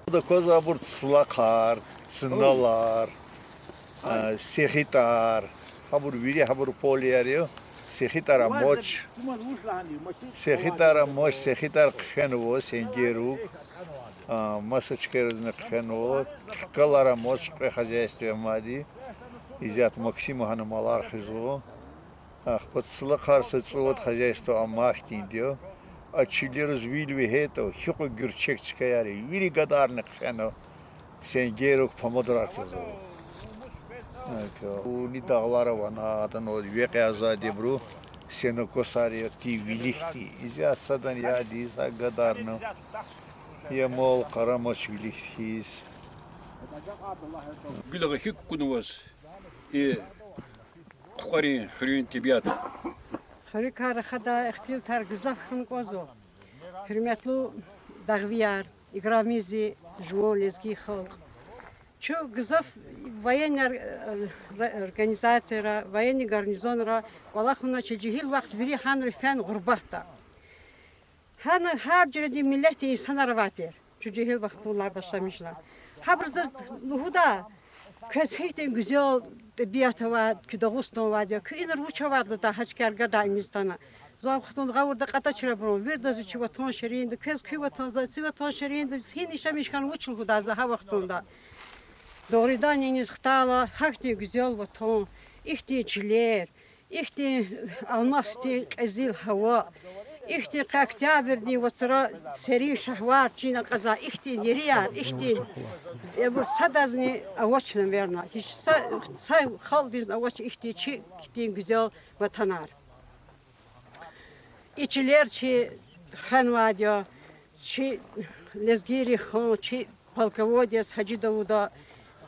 Ада кваз абур цлахъар, цналар, а, сехитӀар, гьабур вири гьабур полеяр я, сехитӀар амач. СехитӀар амач, сехитӀар хъфенва, сенгер рук. А, маса чкайризни хъфенва, хкалар амач, кьве хозяйство я мад. Изят Максима гьана малар хуьзва. Ахпа цлахъар са цӀувад хозяйство ама хьтинди я. А чилериз вил вегьейтӀа, гьикьван гуьрчег чкаяр я, вири гадарни хъфена. Сенгер рук помидорар цазва. Акуни дагълар авана, атана векьязвайди ибуру, сенокосар я, ти вилик ти. Изя садан ядиз, а гадарна. Я мал къарамач вилик хьиз. Гила гьикӀ кукӀунваз и Кьукьарин хуьруьн тӀебиат. Хуьруькай рахадай ихтилатар гзаф хьун кӀанзава. Гьуьрметлу дагъвияр, играми зи жуван лезги халкь. Чун гзаф военный ор-, организацияра, военный гарнизонра кӀвалахна, чи жегьил вахт вири гьанра фена гъурбатда. Гьана гьар жуьредин миллетдин инсанар авай тир, чун жегьил вахтунилай башламишна. Гьабуруз заз лугьуда, квез гьихьтин гуьзел тӀебиат авай, куь Дагъустан авайди я, куь инра вуч авайди лугьуда, гьа чкаяр гадай иниз атана. За вахтунда гъавурда кьатӀа чрабурун, вирдаз вичи ватан ширинда, квез куь ватан, заз зи ватан ширинда, гьина яшамиш хьана вуч лугьуда за гьа вахтунда. Дугъриданни иниз хтайла, гьахьтин гуьзел ватан, ихьтин чилер, ихьтин алмасдин кьезил гьава, ихьтин къе октябрдин вацра серин шагьвар чина кьаза, ихьтин ерияр, ихьтин, эбур садазни авач, наверно. Гьич са, са халкьдизни авач ихьтин чи, ихьтин гуьзел ватанар. И чилер чи хвенвайди я, чи лезгийрин хан, чи полководец Гьажи Давуда,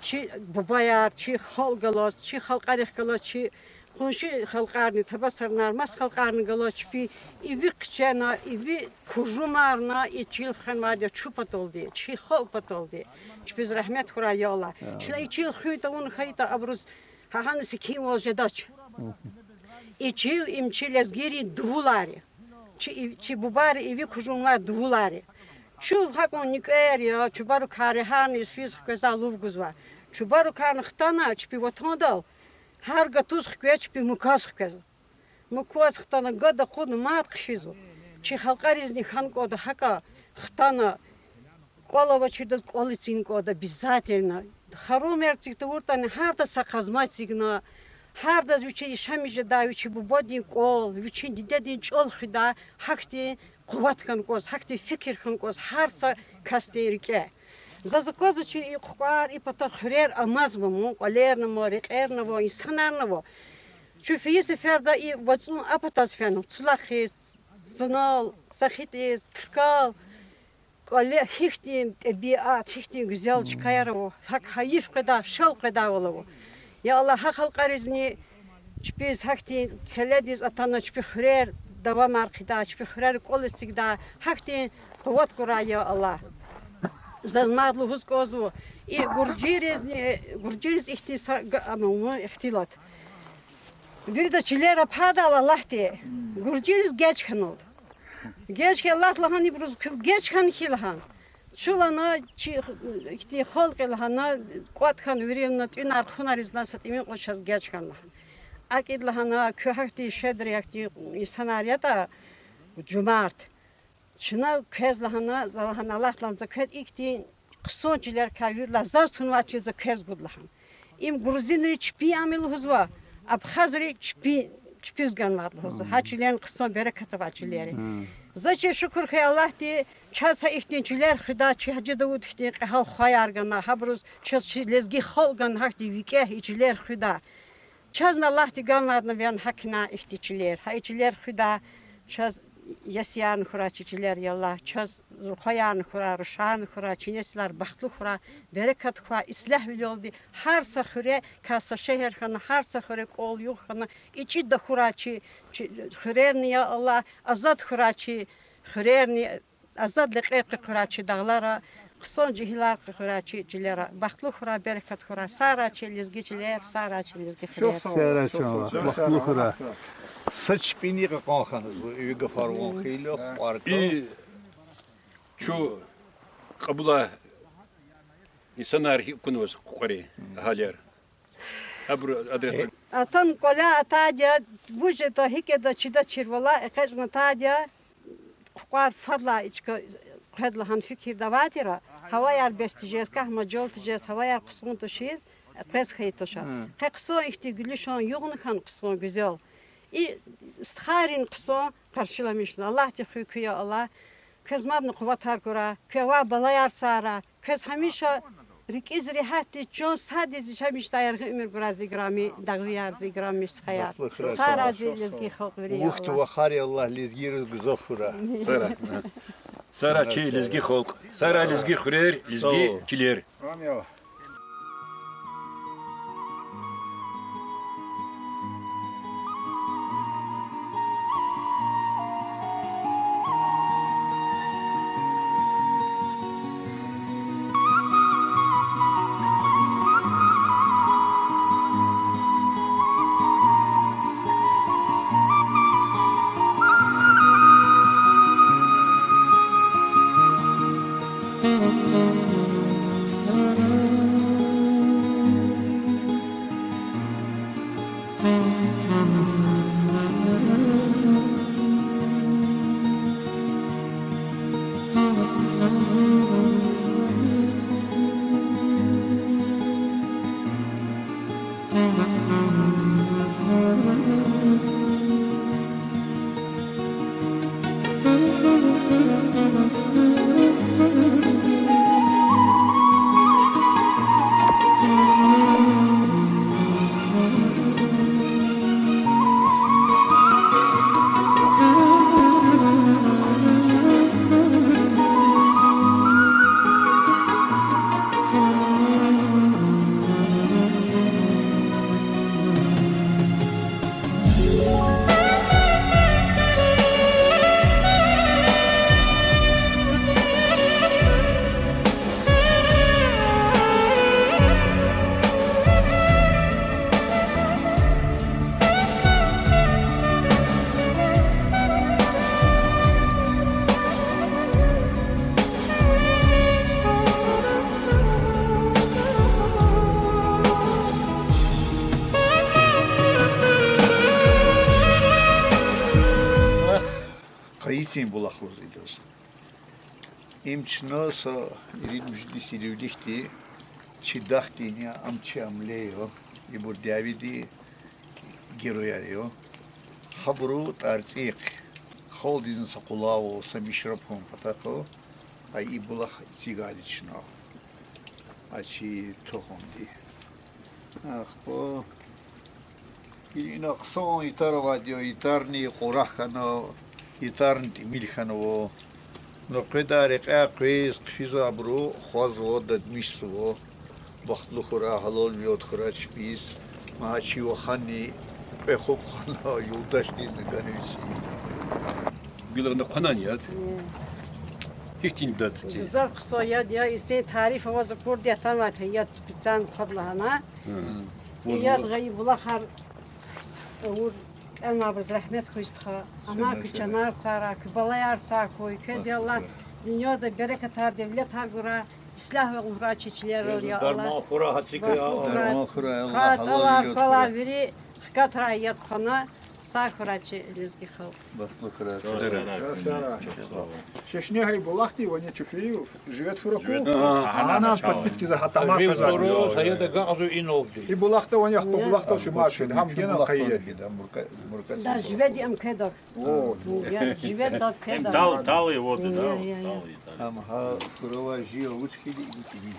чи бубаяр, чи халкь галаз, чи халкьарихъ галаз, чи къунши халкьарни, табасарнар, маса халкьарни галаз чпи иви хъчена, иви кужумарна, и чил хвенвайди я чун паталди, чи халкь паталди. Чпиз рагьмет хьурай, я Аллагь. Чна и чил хуьн тавуна хьайитӀа, абуруз гьа гьана секинвал жедач. И чил, им чи лезгийрин дувулар я. Чи, чи бубайрин иви кужумлай дувулар я. Чун гьакӀан нуькӀвер я, чубарукай регьярни физ хквезва, лув гузва. Чубарукайни хтана чпи ватандал, гьар гатуз хквез, чпи муказ хквез. Муказ хтана, гада акъудна мад хъфизва. Чи халкьаризни хьана кӀанда гьакӀа, хтана, кӀвал авачирдаз кӀвал эцигна кӀанда обязательно. Харумер эциг тавуртӀани, гьардаз са къазма эцигна, гьардаз вичи яшамиш жедай, вичин бубадин кӀвал, вичин дидедин чӀал хуьдай, гьахьтин къуват хьана кӀанзава, гьахьтин фикир хьана кӀанзава гьар са касдин рикӀе. Заз аквазва чи и кьукьар, и пата хуьрер амазма, мун кӀвалерни ама, рекьерни ава, инсанарни ава. Чун фейи сеферда и вацӀун а патаз фена, цлахъиз, цнал, сахитӀиз, ТӀуркал, кӀвале гьихьтин тӀебиат, гьихьтин гуьзел чкаяр ава, гьакӀ гьайиф къведай, шел къведайвал ава. Я Аллагь, гьа халкьаризни чпиз гьахьтин келедиз атана, чпин хуьрер давамар хъийидай, чпин хуьрера кӀвал эцигдай, гьахьтин къуват гурай, я Аллагь. Заз мад лугьуз кӀанзава, и гуржийризни, гуржийриз ихьтин са г-, ама, ихтилат. Вирида чилер пайдал алатди, гуржийриз геж хьаналда. Геж хьайила лагьана ибуруз, куьн геж хьана хьи лагьана. Чун лагьана, чи ихьтин халкь я лагьана, кӀватӀ хьана вири лагьана, тӀуьнар-хъунар ийиз лагьана, са тӀимил кьван чаз геж хьана лагьана. АкӀ ийида лагьана, куьн гьахьтин щедрый, гьахьтин инсанар ятӀа, жумарт. Чна квез лагьана, за лагьана, Аллагь лагьана, за квез ихьтин Хъсан чилерикай виридалай заз тунвай чил за квез гуд лагьана. Им грузинри чпин ам я лугьузва, абхазри чпи, чпиз ганвайди лугьузва. Гьа чилерни хъсан берекат авай чилер я. За чи шукур хьуй Аллагьдиз, чаз гьа ихьтин чилер хуьда, чи Гьажи Давуд хьтин кьегьал хваяр гана, гьабуруз чаз чи лезги халкь гана гьахьтин викӀегь и чилер хуьда. Чазни Аллагьди ганвайди я, наверно, гьакӀ ихьтин чилер. Гьа и чилер хуьда, чаз есиярни хьурай чи чилер, я Аллагь, чаз рухваярни хьурай, рушарни хьурай, чи несилар бахтлу хьурай, берекат хьурай, ислягьвилелди гьар са хуьре, кас са шегьер хьана, гьар са хуьре кӀвал-югъ хьана, ичӀи тахьурай чи, чи хуьрерни, я Аллагь, азад хьурай чи хуьрерни, азад лекьер къекъуьрай чи дагълара, хъсан жегьилар къекъуьрай чи чилера. Бахтлу хьурай, берекат хьурай, сагърай чи лезги чилер, сагърай чи лезги хуьрер. Сагърай чан, бахтлу хьурай. Са чпини кьакьан хьана зун, и гафар ван хьайила, хъварка. И чун кьабулай инсанар гьикӀ акунваз кьукьри, агьалияр? Абуру адрес. Атана кӀваляй атайди я, вуж ятӀа, гьикӀ ятӀа чидач чирвал, экъечӀна атайди я, кьукьар фадлай и чка хъвед лагьана фикирда авай тир, гьаваяр бес тежез, кахма жал тежез, гьаваяр хъсан тушиз, къвез хьайи туш. Къе хъсан ихьтин гуьлуьшан югъни хьана хъсан, гуьзел. И стхайрини хъсан къаршиламишна. Аллагьди хуьй куь, я Аллагь. Квез мадни къуватар гурай, куь авай балаяр сагърай. Квез гьамиша рикӀиз регьятдиз, чан садиз гьамиша яргъи уьмуьр гурай, зи играми дагъвияр, зи играми стхаяр. Сагърай зи лезги халкь вири, я Аллагь. Вахар, я Аллагь, лезгийриз гзаф хьурай. Сагърай чи лезги халкь, сагърай лезги хуьрер, лезги чилер. Къайицин булах лугьуз идаз. Им чна са ирид-муьжуьд йис иливлихьди чи дахдин я, ам чи амле я, ибур дяведин герояр я. Гьабуру тӀварцӀихъ, халкьдизни са къулай ава, са мишраб хьун патахъ, а и булах эцигайди чна. А чи тухумди. Ахпа ина хъсан итар авайди я, итарни кьурагь хьана, итарни тӀимил хьанва. Ну къведай рекьяй къвез хъфизва абуру, хъвазва, дадмишзава. Бахтлу хьурай, гьалалвилелди хьурай чпиз. Ма чи ваханни кьве хупӀ хьана, юлдашдизни ганвиси. Билгъна хъванани яд? Гьихьтин яд я? Гзаф хъсан яд я, инсандин тариф аваз акурди атанвай яд, специально хъвад лагьана. И яд гъайи булахар авур кӀанзавайбуруз рагьмет хьуй, стха. Амай куь чанар сагърай, куь балаяр сагъ хьуй, квез, я Аллагь, дуьньяда берекатар, девлетар гурай, ислягьвал гурай чи чилерал, я Аллагь. Дарман хьурай, гьа цикай, Дарман хьурай, Аллагь, гьалал вилелди хьурай. Вири хкатрай яд хъвана. Сагъ хьурай чи лезги халкь. Бахтлу хьурай. Чешне гьа и булахди вани чуфи живет фураку. Ана подписки за гьатама. Гьа второй саят агакьзава иналди. И булахда вани ахпа булахда шумар шуди. Гьам гена къайи. Да, живеди ам кведа. О, я, живеда кведа. Тал, тал и вода, да, я, я, я. Тал и, да. Ам гьа фуравай жи авуч хьиди и киди.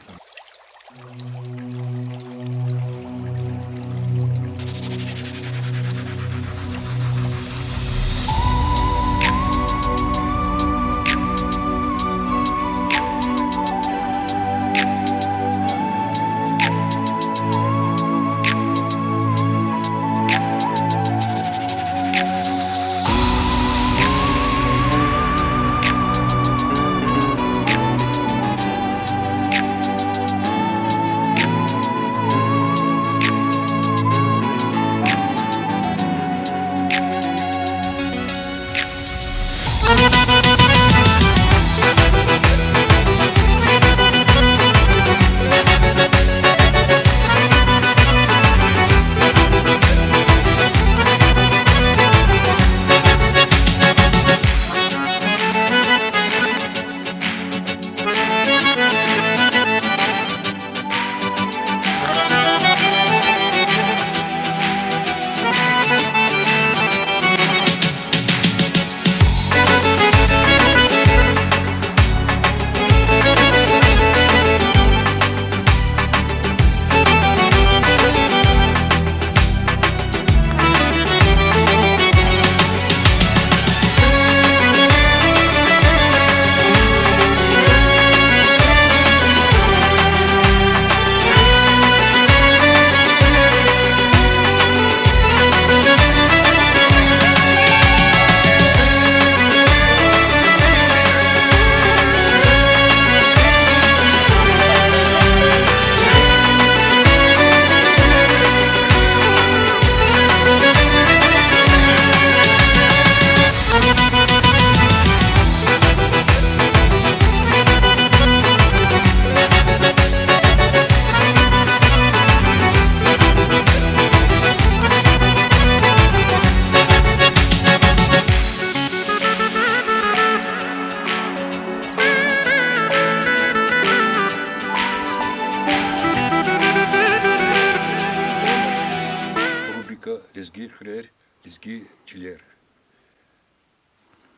Рубрика Лезги хуьрер, лезги чилер.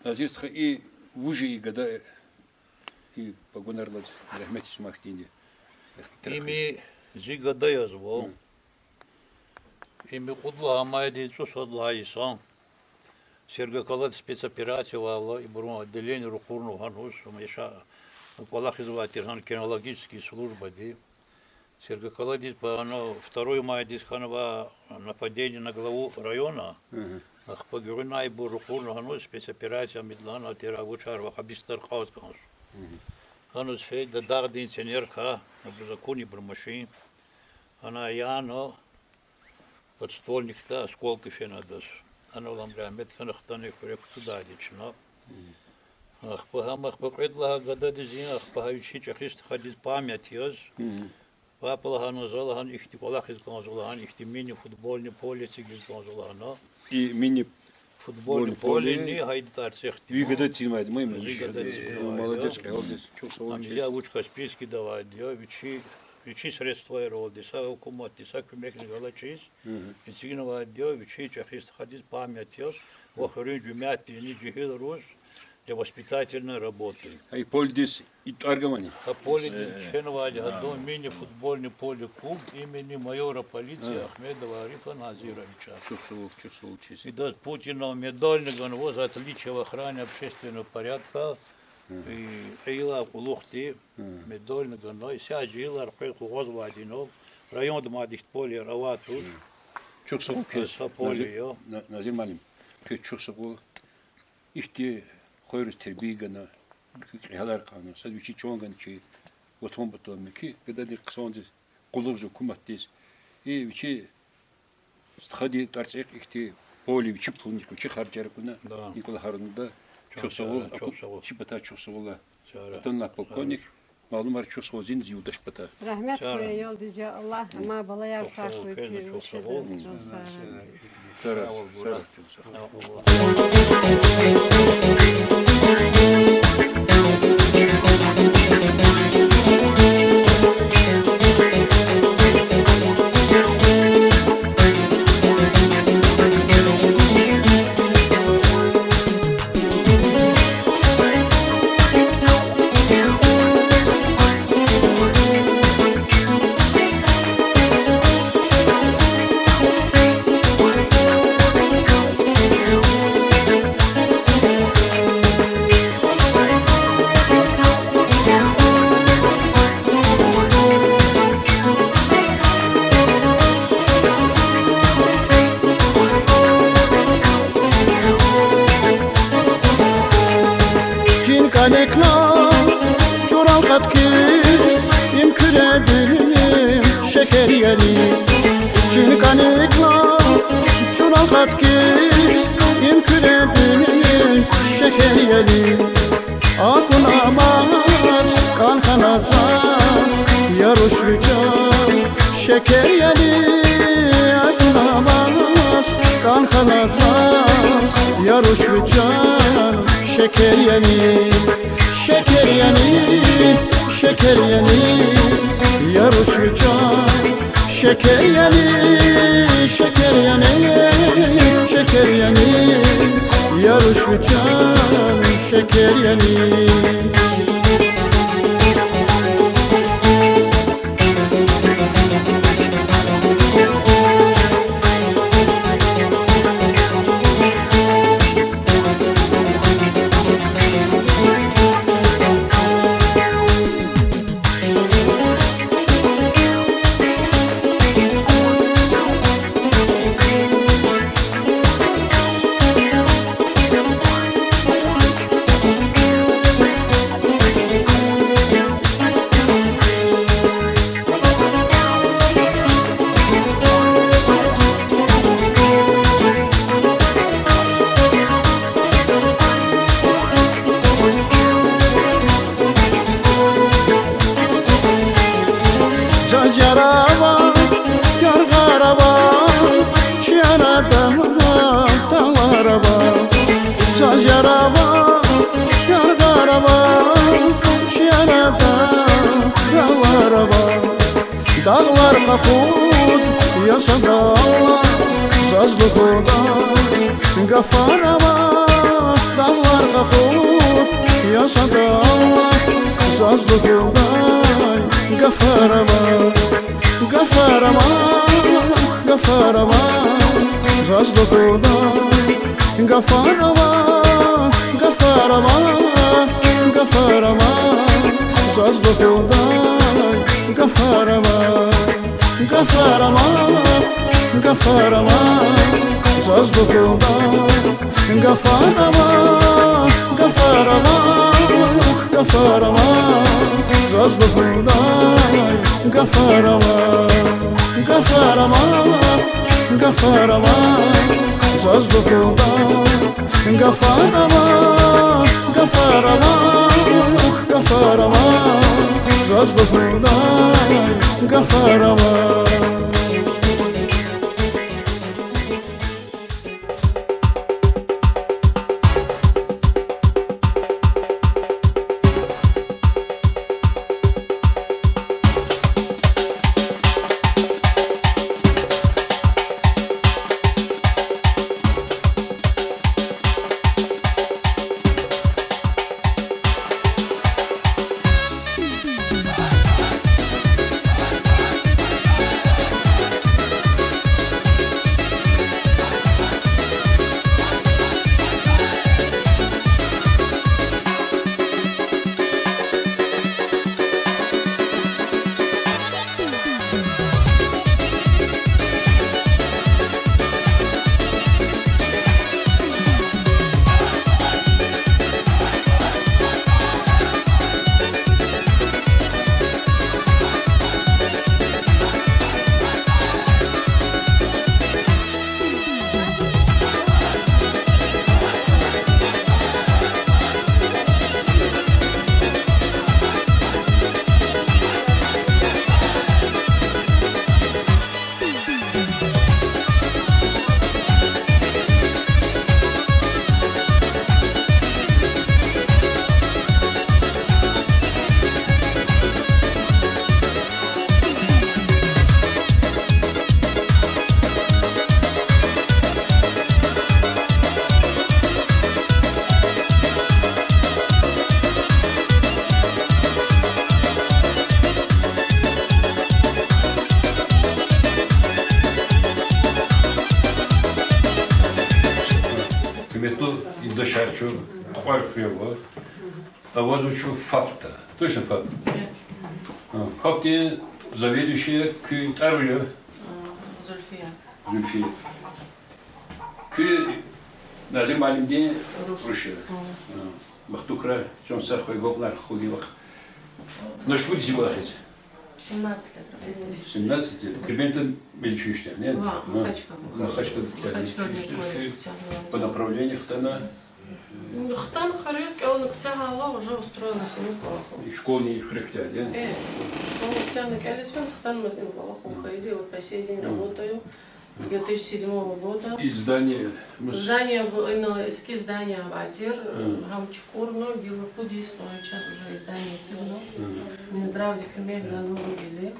Азиз стха, и вуж я и гада, и погонар алаз, рагьметдиз ма хьтинди. Им зи гада язва. Им кьуд лагьай майдиз цӀусад лагьай йисан Сергокалад спецоперация авайла, ибурун отделение ракъурнава гьаниз, ам яшай кӀвалахизвай тир гьана кинологический службади. Сергокаладиз пара второй майдиз хьанва нападение на главу района. Ахпа гуьгъуьнай ибур ракъурна гьаниз спецоперация амидалди, тир вучар вахабистар кьаз кӀанз. Гьаниз фейида дагъдин ценеркай, абуруз акуна ибурун машин. Гьана яна подствольникда осколки фена адаз. Анал ам рагьмет хьана, хтана хуьре кутудайди чна. Ахпа гьам, ахпа кьвед лагьай гададиз, ахпа гьа вичи чӀехи стхадиз память яз, папа лагьана, за лагьана, ихьтин кӀвалахиз кӀанзава лагьана, ихьтин мини-футбольный поле эцигиз кӀанзава лагьана. И мини футбольный полени гьа и тӀварцӀихъди. Ви гада эцигнавайди я, ма? Зи гада эцигнавайди я. Молодец, кьегьалдиз, чухсагъул. Ам я вуч Каспийскида авайди я, вичи, вичи средствайралди, са гьукуматди, са куьмекни галачиз, эцигнавайди я, вичи чӀехи стхадиз память яз, ва хуьруьн жемятдини жегьилриз для воспитательной работы. Гьа и поледиз и тӀвар гвани? Гьа поледиз кхьенвайди я гьадан мини-футбольный поле, клуб имени майора полиции Ахмедова Арифа Назировича. Чухсагъул, чухсагъул чиз. Идаз Путина медальни ганва за отличие в охране общественного порядка, и кьейила кьулухъди медальни гана. Исятда жегьилар къе къугъвазвайди я, районда мад ихьтин полеяр авай туш. Чухсагъул квез, Назир, Назир муаллим. Квез чухсагъул. Ихьтин хвейриз тербия гана, кьегьалар хъгана, сад вичи чан гана чи ватан патал, муькуь гададин хъсандиз къуллугъзава гьукуматдиз. И вичи стхадин тӀварцӀихъ ихьтин поле вичи пулунихъ, вичи харжар акуна, и кӀвалахар авунва. Чухсагъул, чухсагъул. Чи патай чухсагъул ала. Атанлай полковник, малумар чухсагъул зи юлдаш патай. Рагьмет хьуй аялдиз, я Аллагь, амай балаяр сагъ хьуй, чухсагъул. Сагъ ол, Бурат. Чин кӀаник лагь, чурал къаткиз, им Куьредин шегьер яни. Чин кӀаник лагь, чурал къаткиз, им Куьредин шегьер яни. Акунмаз кӀан хьана заз, я руш ви чан, шекер яни. Акунмаз кӀан хьана заз, я руш ви чан, шекер яни. Шекер яни, шекер яни, я руш ви чан, шекер яни, шекер яни, шекер яни, я руш ви чан, шекер яни. Заз яр ава, яргъар ава, чи арада дагълар ава. Заз яр ава, яргъар ава, чи арада дагълар ава. Дагълар къакъуд я садалла, заз лугьудай гафар ава. Дагълар къакъуд я садалла, заз лугьудай гафар ава. Гафар ава, гафар ава, заз лугьудай гафар ава. Гафар ава, гафар ава, заз лугьудай гафар ава. Гафар ава, гафар ава, заз лугьудай гафар ава. Гафар ава, гафар ава, заз лугьудай гафар ава. Гафар ава, гафар ава, заз лугьудай гафар ава. Гафар ава, гафар ава, заз лугьудай гафар ава. Метлу юлдашар чун Кьвар хуьре ава. Авазва чун ФАП-да. Точно ФАП? А, ФАП-дин заведующая куь тӀвар вуж я? Зульфия. Зульфия. Куьн Назир муаллимдин руш я. Бахтукрай, чан сагъ хьуй, агалкьунар хьуй вахъ. На шумуд йис я кӀвалахиз? Семнадцать лет работаю. Семнадцать лет. Примерно меличуьшда, не? Ва, Махачкала. Махачкала. Махачкала. По направлению хтана? Ну, хтана хуьруьз кӀелна, куьтягьайла, уже устроилась, ну, кӀвалахун. И школни хуьре куьтягьна, не? Э, школни куьтягьна кӀелиз фена, хтанмазни кӀвалахун хьайиди, вот по сей день работаю. Две тысячи седьмого года. И здание, ну, с- Здание в-, ина, эски здание авай тир, э, гьам чукӀурна, гила пуд йис, э, сейчас уже из здания эцигна. Минздравди куьмек гана вугили.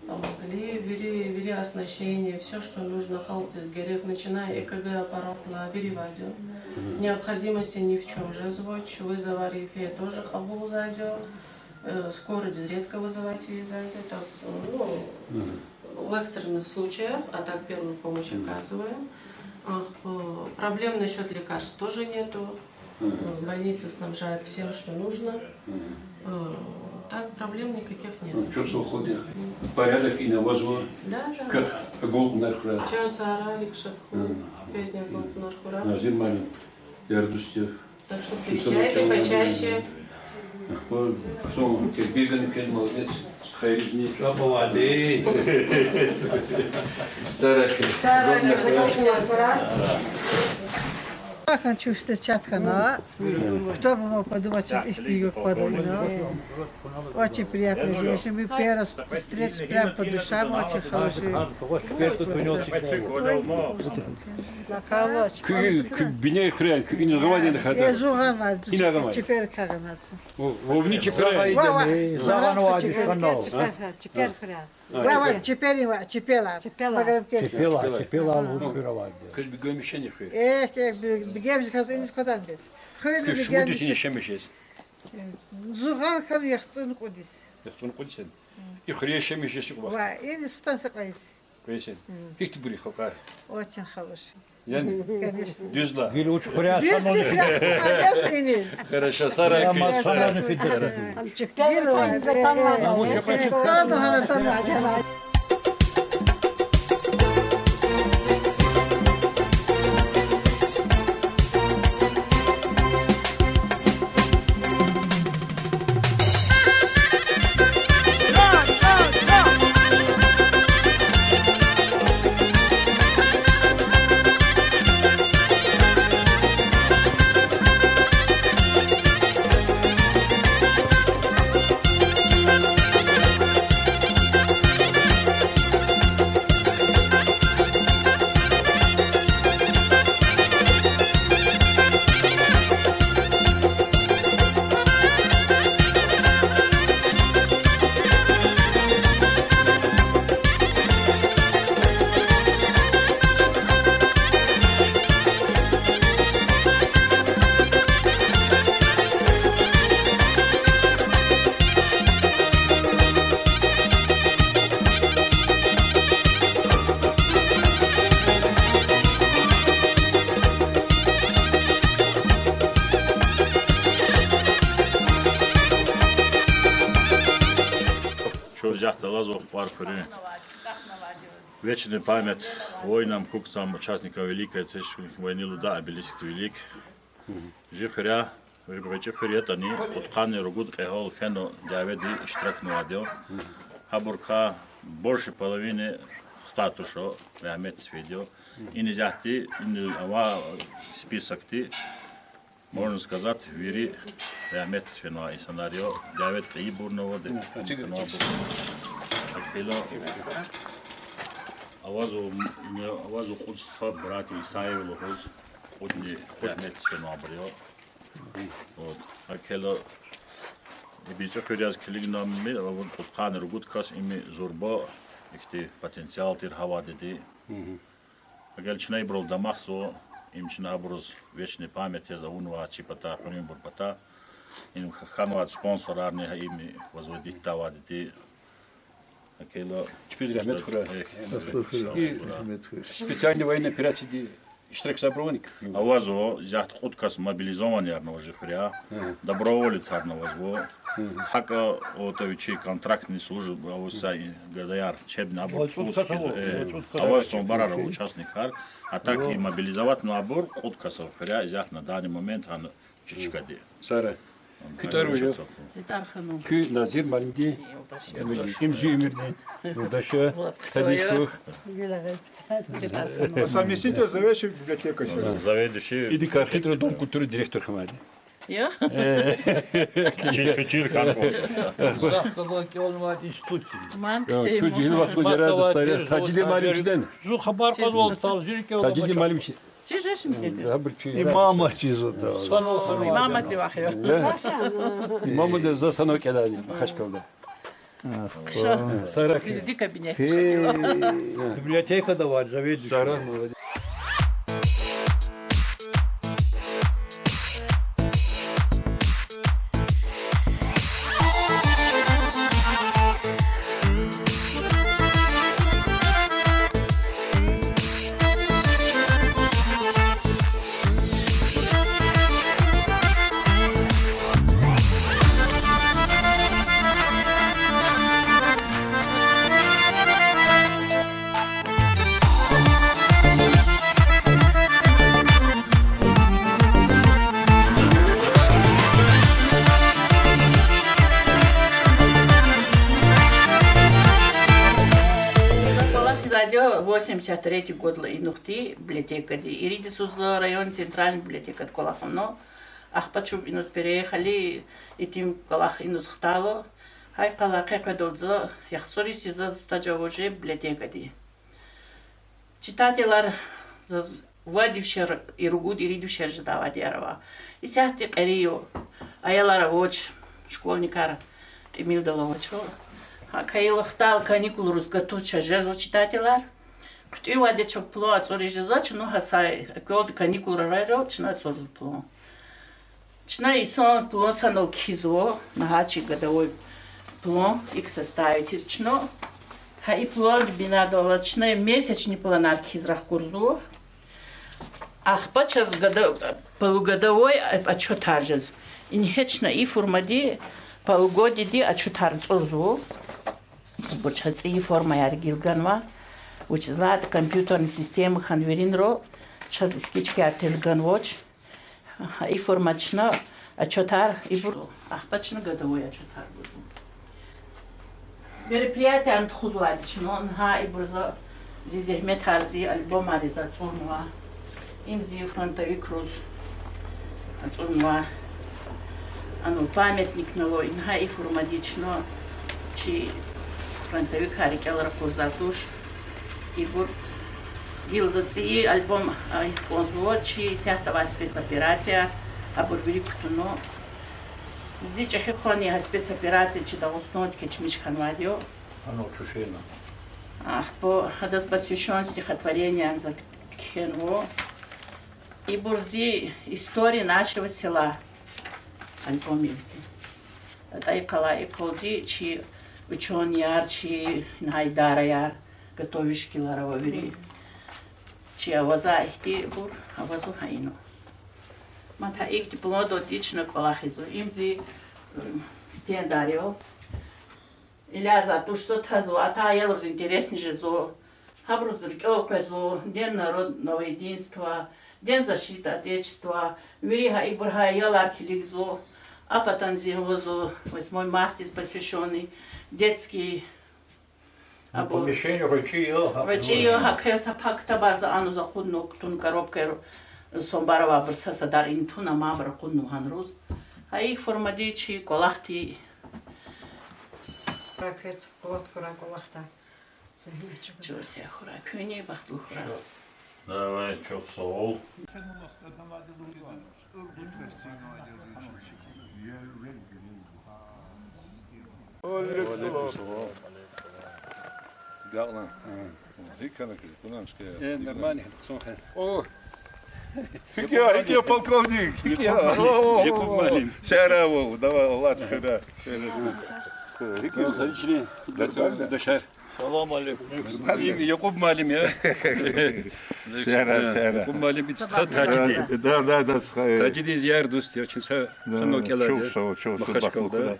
Помогли, вири, вири оснащение, всё, что нужно, халкьдиз герек, начиная ЭКГ аппаратдилай вири авайди я. Необходимости ни в чём жезвач, вызовар йифен тоже кьабулзавайди я. Э, скорыйдиз редко вызывать ийизвайди я, так, ну, в экстренных случаях, а так первую помощь оказываем. А, э, проблем насчёт лекарств тоже нету. Э, больница снабжает всем, что нужно. Э, так проблем никаких нет. Ну, чё, со ходи порядок ина авазва. Да, да. Как агалкьунар хуьрай. Чан сагърай, ликшат хьуй. Квезни агалкьунар хуьрай. Назир муаллим, ярдусти. Так что приезжайте почаще. Ахпа, хъсан тербия гана квез, молодец. Хайризни. Чапавади. Сарак. Сарак. Ахпа чувствовать хьана. Кто бы мог подумать, что ихьтин югъ подобно. Очень приятная женщина. Мы первый раз встретились, прям по душам, очень хорошие. Куь, куь бинер хуьряй, куь иниз гъавайди я хьи? Э, зун гъанвай, чпел кагъанвай. О, вавни чпел. Ва, ва. Зун гъанвай, чпел. Чпел хуьряй. Ва, ва, чпел, ва, чпелар. Чпелар. Чпелар, чпелар, вун хуьр авайди. Квез бегенмишни хуьр? Э, э, бегенмиш кас иниз квадан бес. Хуьр бегенмиш. Куь шумуд йис ина яшамиш жез? Зун гъана хьана яхцӀурни кьуд йис. ЯхцӀурни кьуд йис я? И хуьре яшамиш жез чи кьван? Ва, иниз хтан са кьве йис. Квез я? Гьихьтинбур я халкьар? Очень хороший. Яни? Конечно. Дуьз лагь. Гила вуч хуьряй санани фидер. Дуьз лагь, конечно, иниз. Хорошо, сарай. Гила вуч хуьряй санани фидер. Гила вуч хуьряй санани фидер. Чун исятда алазва Кьвар хуьруьн. Вечная память воинам, кукӀцам, участникам Великой Отечественной войны лугьудай обелиск, вилик. Чи хуьряй, гъвечӀи хуьр ятӀани, кьудкъанни ругуд кьегьал фена дяведа иштиракнавайди я. Гьабурукай больше половины хтай туш, рагьметдиз фейиди я. Иниз исятда, ина авай списокди, можно сказать, вири рагьметдиз фенвай инсанар я, дяведа кьейибурни ава, дяведа кьейибурни ава. Гьакӏ хьайила, авазва, авазва кьуд стха, братья Исаевы лугьуз, кьудни рагьметдиз фенвайбур я. Вот. ГьакӀ хьайила, и БицӀи хуьр яз килигнамир, авун кьудкъанни ругуд кас, им зурба ихьтин потенциал тир гьа вадеда. Гьакӏ хьайила чна ибурал дамахзава, им чна гьабуруз вечная память яз авунвай чи патай, хуьруьнбур патай. Им хьанвай спонсорарни гьа им возводить авайди я. ГьакӀ хьайила чпиз рагьмет хьурай. Специальный военный операцияди Иштиракчи абур вани? Авазва, исятда кьуд кас мобилизованныйяр ава чи хуьряй. Доброволецар авазва. ГьакӀа, вот, вичи контрактный служба аваз са гадаяр чебни абур кьуз хьиз, аваз самбарар, участникар. А так и мобилизовать авур кьуд кас ава хуьряй, исятда на данный момент гьана чи чкади. Сара. Куь тӀвар вуж я? Куь Назир муаллимди, им зи уьмуьрдин юлдаш я, таниш хьухь. Совместитель заведующий библиотекой. Заведующий. Иди Кархитра Дом культуры директор хьанвайди. Я? Чир, чир хьанвайди. Захъ галаз кӀелнавайди институтдиз. Ман, я, чу жегьил вахтунда яратмишай, Тажидин муаллим чидани? Зун хабар кьазвайди я, Тажидин муаллим чи. Чи жеч мугьи? Абур чи имаматиз ада. Имамати вахъ я. Имаматиз за санал кӀелайди я Махачкъалада. Ша. Сара. Впереди кабинет. Библиотекада ава, заведующий. Сара, молодец. Восемьдесят третий годла инихъди библиотекади. Ирид йисуз за район центральный библиотекада кӀвалахна. Ахпа чун иниз переехали, итим кӀвалах иниз хтайла. Гьа икӀ къала къекъведалди за, яхцӀур йис я заз стаж авачир библиотекади. Читателар заз вад вишер, и ругуд, ирид вишер жедайвайди яр ава. Исятда кьери я, аялар авач, школьникар тӀимилдал авачир. Гьа кайила хтайла каникулриз гатуз чаз жезва читателар. ХъуьтӀуьнвайди чав план ацӀуриз жезва, чна гьа са аквелди каникулрал чна ацӀурзава план. Чна инсан план санал кхьизва, нагьа чи годовой план, икӀ составить ийиз чна. Гьа и план бинедалди чна месячный планар кхьиз рахкурзава. Ахпа чаз года-, полугодовой отчётар жезва. Ингье чна и формади полугодиеди отчётар ацӀурзава. Ибур чаз цӀийи формаяр гилганва. Вучиз лагьайтӀа компьютерный система хьана виринра чаз скичкаяр телганвач. Гьа и формада чна отчётар ибур, ахпа чна годовой отчётар гузва. Мероприятияр тухузвайди чна, гьа ибур за зи зегьметар, зи альбомар за ацӀурнава. Им зи фронтовикриз ацӀурнава. Ана памятникни ава, ингье и формади чна чи фронтовикар рикӀел ракъурзавайди туш. Ибур гила за цӀийи альбом ийиз кӀанзава, чи исятда авай спецоперация, абур вири кутуна. Зи чӀехи хвани гьа спецоперация чи Дагъустандин кечмиш хьанвайди я. Ана чушена. Ахпа гьадаз посвящён стихотворение за кхьенва. Ибур зи история нашего села альбом я зи. АтӀа и къала и къалди чи учёныйяр, чи ингье идараяр, готовящийлар ава вири. Чи авазва ихьтинбур, авазва гьа ина. Мад гьа ихьтин пландалди чна кӀвалахзава. Им зи, э, стендар я. Иляза тушза тазва, атай аялриз интересни жезва. Гьабуруз рикӀел къвезва День народного единства, День защиты Отечества, вири гьа ибур гьа аялар килигзава. А патан зи авазва восьмой мартдиз посвящённый детский абур. Помещение гъвечӀи я, гъвечӀи я, гьа квез са пак ктабар за ануз акъудна, кутуна коробкайра, самбар авайбур са садар ина туна, амайбур акъудна гьаниз. Гьа и формади чи кӀвалахди. Квез къуват хьурай кӀвалахда. Чухсагъ хьурай, куьнни бахтлу хьурай. Давай, чухсагъул. Э, нормально, хъсан хьи. О. ГьикӀ я, гьикӀ я, полковник, гьикӀ я? Якуб муаллим. О, о, о. Сяра вав, давай, Аллагь хуьда. ГьикӀ я? Нормально. Дашар. Салам алейкум. Им Якуб муаллим я. Сера, сера. Якуб муаллим, стха Тажидин. Да, да, да, стха. Тажидин зи яр-дуст я, чун са, са нокӀелар я. Чув сагъ, чув сагъ, Махачкъалада.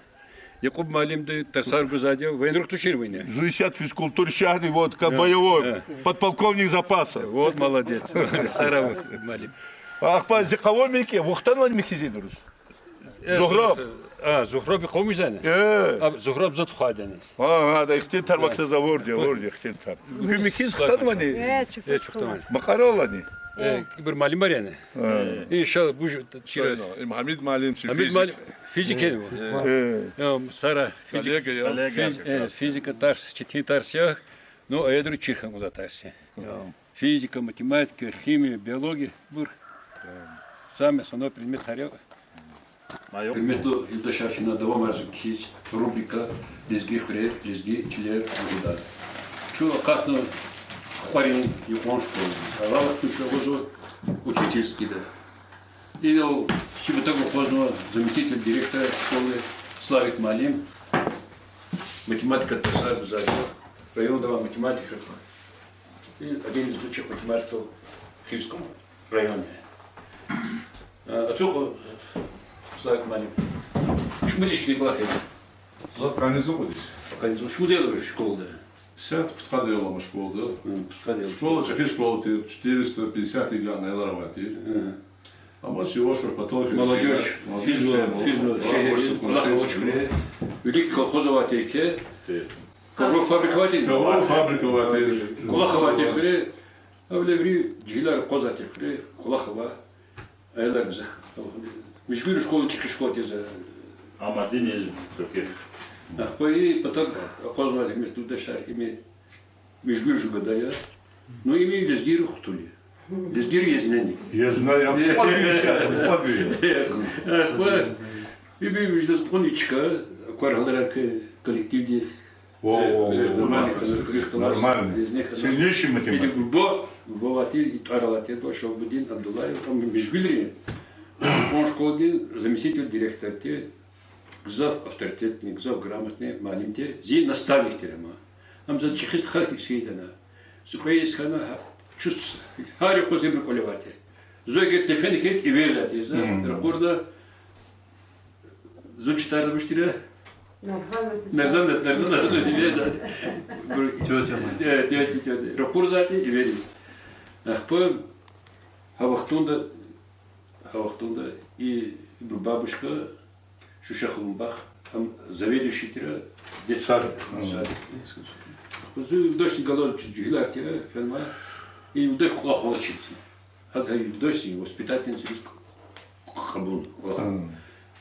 Якуб муаллимди тарсар гузвайди я, военрух тушир вини? Зу исят физкультура шагьди, вот, как боевой, подполковник запаса. Вот, молодец. Сара муаллим. Ахпа зи къавумдик я, вахтанвани михьиз идуруз? Э, Зугьраб. А, Зугьраб къавумдизни? Э. А, Зугьраб за тухвайдани. А, а, да, ихтин тар вакса за вурди, вурди, ихтин тар. Куь михьиз хтанвани? Э, чухтанвани. Макьаралани? Э, ибур муаллимар яни? Э. Иншаллагь, буж чира. Им Гьамид муаллим чи, Гьамид муаллим, физика. Физика яни? Э. Э, сара физика. Коллега я. Физ-, э, физика тарс, четин тарс я. Ну, а ядра чир хьанвай тарс я. Физика, математика, химия, биология, бур. Самый основной предмет гьар я. Гьуьрметлу юлдашар, чна давам ийизва кхьиз рубрика Лезги хуьрер, лезги чилер лугьуда. Чун акъатна Хукьварин юкьван школадиз. Алава чун агъузва учительскийда. Идал чи патав акъвазнава заместитель директора школы Славик муаллим. Математика тарсар гузвайди я. Районда авай математик. И один из лучших математиков в Хивском районе. А, ацукь, Славик муаллим. Шумуд яш хьайила кӀвалах ийида? Заз къанни цӀукьуд яш. Къанни цӀукьуд. Шумуд йикъан школада? Исятда пудкъад ял ама школада. Гьм, пудкъад ял. Школа чӀехи школа тир, четыреста пятьдесят йикъан аялар авай тир. Гьм. Амма чи ваш-ваш паталхи молодёжь, молодёжь физва, физва, шегьердиз, кӀвалах авач хуьре. Вилик колхоз авай тир хьи. Ковров фабрика авай тир. Ковров фабрика авай тир. КӀвалах авай тир хуьре. Гьавиляй вири жегьилар акъвазай тир хуьре. КӀвалах авай. Аялар гзаф. Межгуьр школа чӀехи школа тир за. Амма дин из тукир. Ахпа и патав акъвазнавай, гьуьрметлу юлдашар, им Межгуьр жугъада я. Ну, им лезгийрин хтул я. Лезгийри езни я. Езни я, э, пабиша, пабиша. Ахпа, им виждаз кьуни чка, квар гьаларай коллективди. О, э, о, э, о, нормальный, нормальный, хана, хана, нормальный. Езни хана. Сильнейший математик. Иди Гурба, Гурба авай тир, и тӀвар алай тир, Шагьабудин Абдуллаев, ам межгуьрри. Он школадин заместитель директор тир. Гзаф авторитетный, гзаф грамотный муаллим тир, зи наставник тир ама. Ам заз чӀехи стха хьиз ийида на. Зи кьве йис хьана, гьа, чус, гьар юкъуз ибуру кӀвале авай тир. Зун эгер тефена хьайитӀа, эверзавай тир заз, ракъурна, зун чтар вуч тир? Нарзан, Нарзан, Нарзан, эверзавай тир. Тётя моя. Э, тётя, тётя. Ракъурзавай тир, эвериз. Ахпа, гьа вахтунда, гьа вахтунда и, ибур бабушка, Шуша Ханум бах, ам заведующий тир детского сада. Садик. Зи юлдашни галаз жегьилар тир, фенва, и юлдаш кӀвалах авачирди. Гьада гьа юлдашни воспитательницадиз кьабулна кӀвалахда.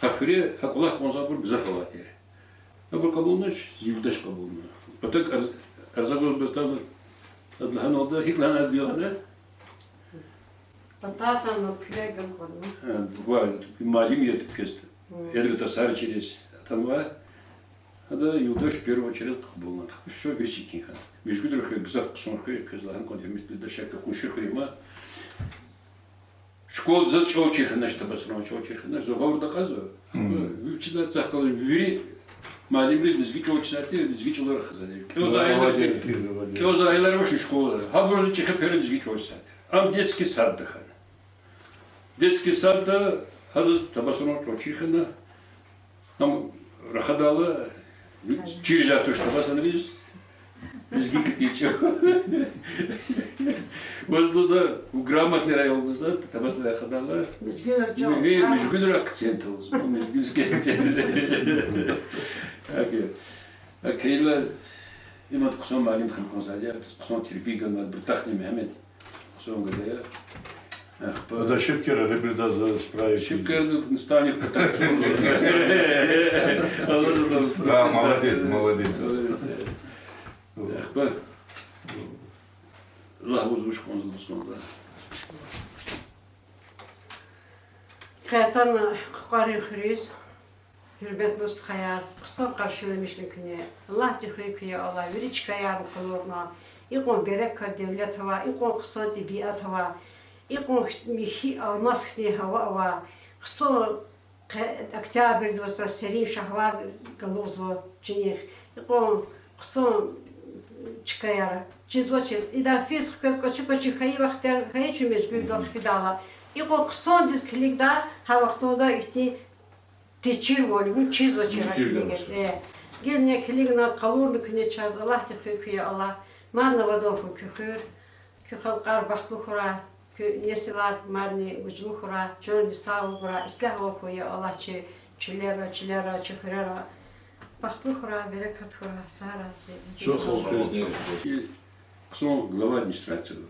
Гьа хуьре гьа кӀвалах кӀанзавайбур гзаф авай тир. Абур кьабулнач, зи юлдаш кьабулна. Патав арз-, арза гуз баз таз, ада лагьаналда, гьикӀ лагьана ада, ягъна? Пататан но пиле гакӀана. Э, ва муаллим я квез. Гьм. Эдга тарсар чириз атанва. Ада юлдаш первую очередь кьабулна. Всё, вири секин хьана. Межгуьрдин хуьр гзаф хъсан хуьр я, квез лагьана кӀанда, гьуьрметлу юлдашар, квез кьван шехуьр я ма. Школада заз чӀал чир хьанач, табасаран чӀал чир хьанач, зун гъавурда акьазва. Вичиз цахкала вири муаллимри лезги чӀал чизвай тир, лезги чӀалал рахазвай тир. КӀелзавай аялар, кӀелзавай аялар авачир школада. Гьабуруз чӀехи пера лезги чӀал чизвай тир. Ам детский садда хьана. Детский садда гьадаз табасаран чӀал чир хьана. Ам рахадайла, чир жедай туш табасаранриз, лезги кӀватӀ ийиз чӀал. Ваз лугьузва, грамотный район лугьузва, табасаран рахадайла. Межгуьрдин чӀал. Межгуьрдин акцент лугьузва, межгуьрский акцент. Окей. Окей, ла, имад хъсан муаллим хьана кӀанзавайди я, хъсан тербия ганвайди, Буртахни Мегьамед. Хъсан гада я. Ахпа. Ада шибкера ребридаз справить. Шибкера наставник по танцу. Да, молодец, молодец. Молодец. Ахпа. Аллагь вуз вуч кӀанзава, вуч кӀанзава. Къе атана Хукьварин хуьруьз. Гьуьрметлу стхаяр, хъсан къаршиламишна куьне. Аллагьди хуьй куь, я Аллагь, вири чкаярни къалурна. Икьван берекат, девлет ава, икьван хъсан тӀебиат ава, икьван михьи алмас хьтин гьава ава, хъсан къе-, октябрь вацра серин шагьвар галукьзава чинихъ. Икьван хъсан чкаяр. Чизвачир. Идан физ хквез кӀвачи-кӀвачи хьайи вахтар хьайи, чун межгур гахъ фидайла. Икьван хъсандиз килигда, гьа вахтунда ихьтин течирвал, ну, чизвачир. Э, гила килигна, къалурна куьне чаз, Аллагьди хуьр куь, я Аллагь. Мадни авадан хьуй куь хуьр. Куь халкьар бахтлу хьурай, куь несилар мадни вучлу хьурай, чандин сагъвал гурай, ислягьвал хьуй, я Аллагь, чи чилера, чилера, чи хуьрера. Бахтлу хьурай, берекат хьурай, сагърай. Чухсагъул, хъсан глава администрации ава.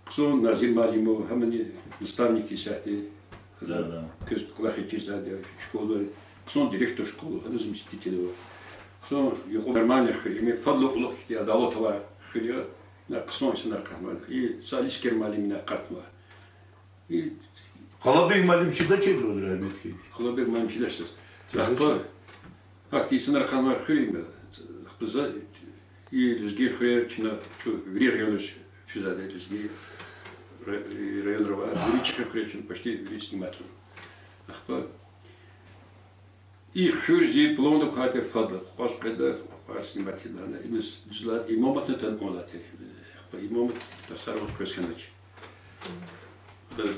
Хъсан Назир муаллим ава, гьамни наставник исятда. Да, да. Квез кӀвалах ийизвайди школада. Хъсан директор школы, гьадан заместитель ава. Хъсан юкьва нормальный хуьр я, им фадлу кьулухъ хьтин адалат авай хуьр я. Ина хъсан инсанар акъатнавай. И са Алишер муаллим ина акъатнава. И Къалабек муаллим чидачир, рагьметлу. Къалабек муаллим чидач заз. Ахпа гьахьтин инсанар акъатнавай хуьр я им. Ахпа за и лезги хуьрер чна чу вири районриз физвайди, лезги ра-, и районра авай вири чӀехи хуьрер чна почти вири снимать авуна. Ахпа и хуьр зи планда квайди фадлай, кьве къвез къведа, кьве снимать ийида лагьана, иниз дуьз лагьайтӀа, Имаматни атана кӀанзавай тир. Ахпа Имамат тарсар аваз квез хьанач.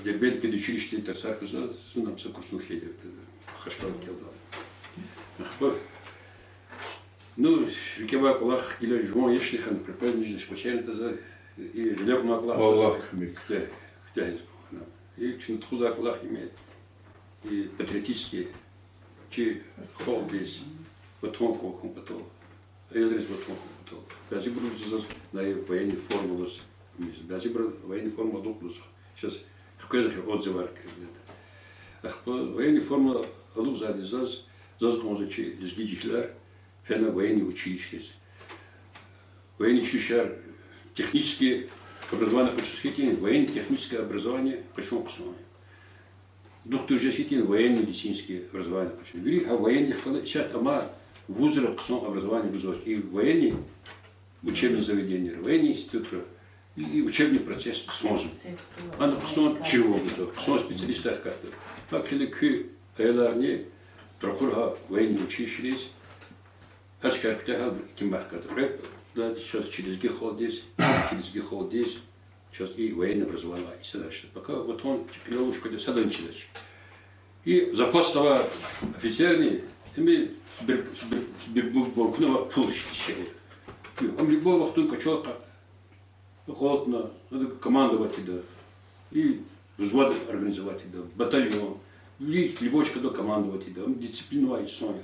Дербент педучилищедин тарсар кваз, зун ам са курсун хьайиди, Хашкала кӀелда. Ахпа, ну, рикӀе авай кӀвалах гила жуван яшди хьана, припомнить жедач, квачерна таза, и гъиле авай кӀвалах. Аллагь куьмек. Куьтягь, куьтягьиз кьван хьана. И чна тухузвай кӀвалах им я, и патриотический, чи халкьдиз, ватан кӀватӀун патал, аялриз ватан кӀватӀун патал. Бязибуру заз, заз на военный форма лугьуз, бязибуру военный форма алукӀзава. Чаз хквезва хьи отзывар кӀелда. Ахпа военный форма алукӀзавайди заз, заз кӀанзава чи лезги жегьилар фена военный училищериз. Военный училищеяр технический образование къачуз хьайитӀани, военно-техническое образование къачун хъсан я. Духтур жез хьайитӀани, военно-медицинский образование къачун. Вири гьа военныйдихъ галаз исятда амай вузра хъсан образование гузвач. И военный учебный заведениера, военный институтра, и, и учебный процесс хъсанзава. Ана хъсан чирвал гузва, хъсан специалистар катда. ГьакӀ хьайила куь аяларни ракъур гьа военный училищериз, гьа чкаяр куьтягьайла итимар хкатда. Кьвед лагьайди чаз, чи лезги халкьдиз, чи лезги халкьдиз, чаз и военное образование авай инсанар жеда. Пока ватан чи кьилел вуч къведа, садани чидач. И запасда авай офицерни, им сбер-, сбер-, сбербанкуна авай пул иштиша. Ам любой вахтунда кӀвачел акъатна, командовать ийида. И взвод организовать ийида, батальон. Вири, любой чкадал командовать ийида. Ам дисциплина авай инсан я.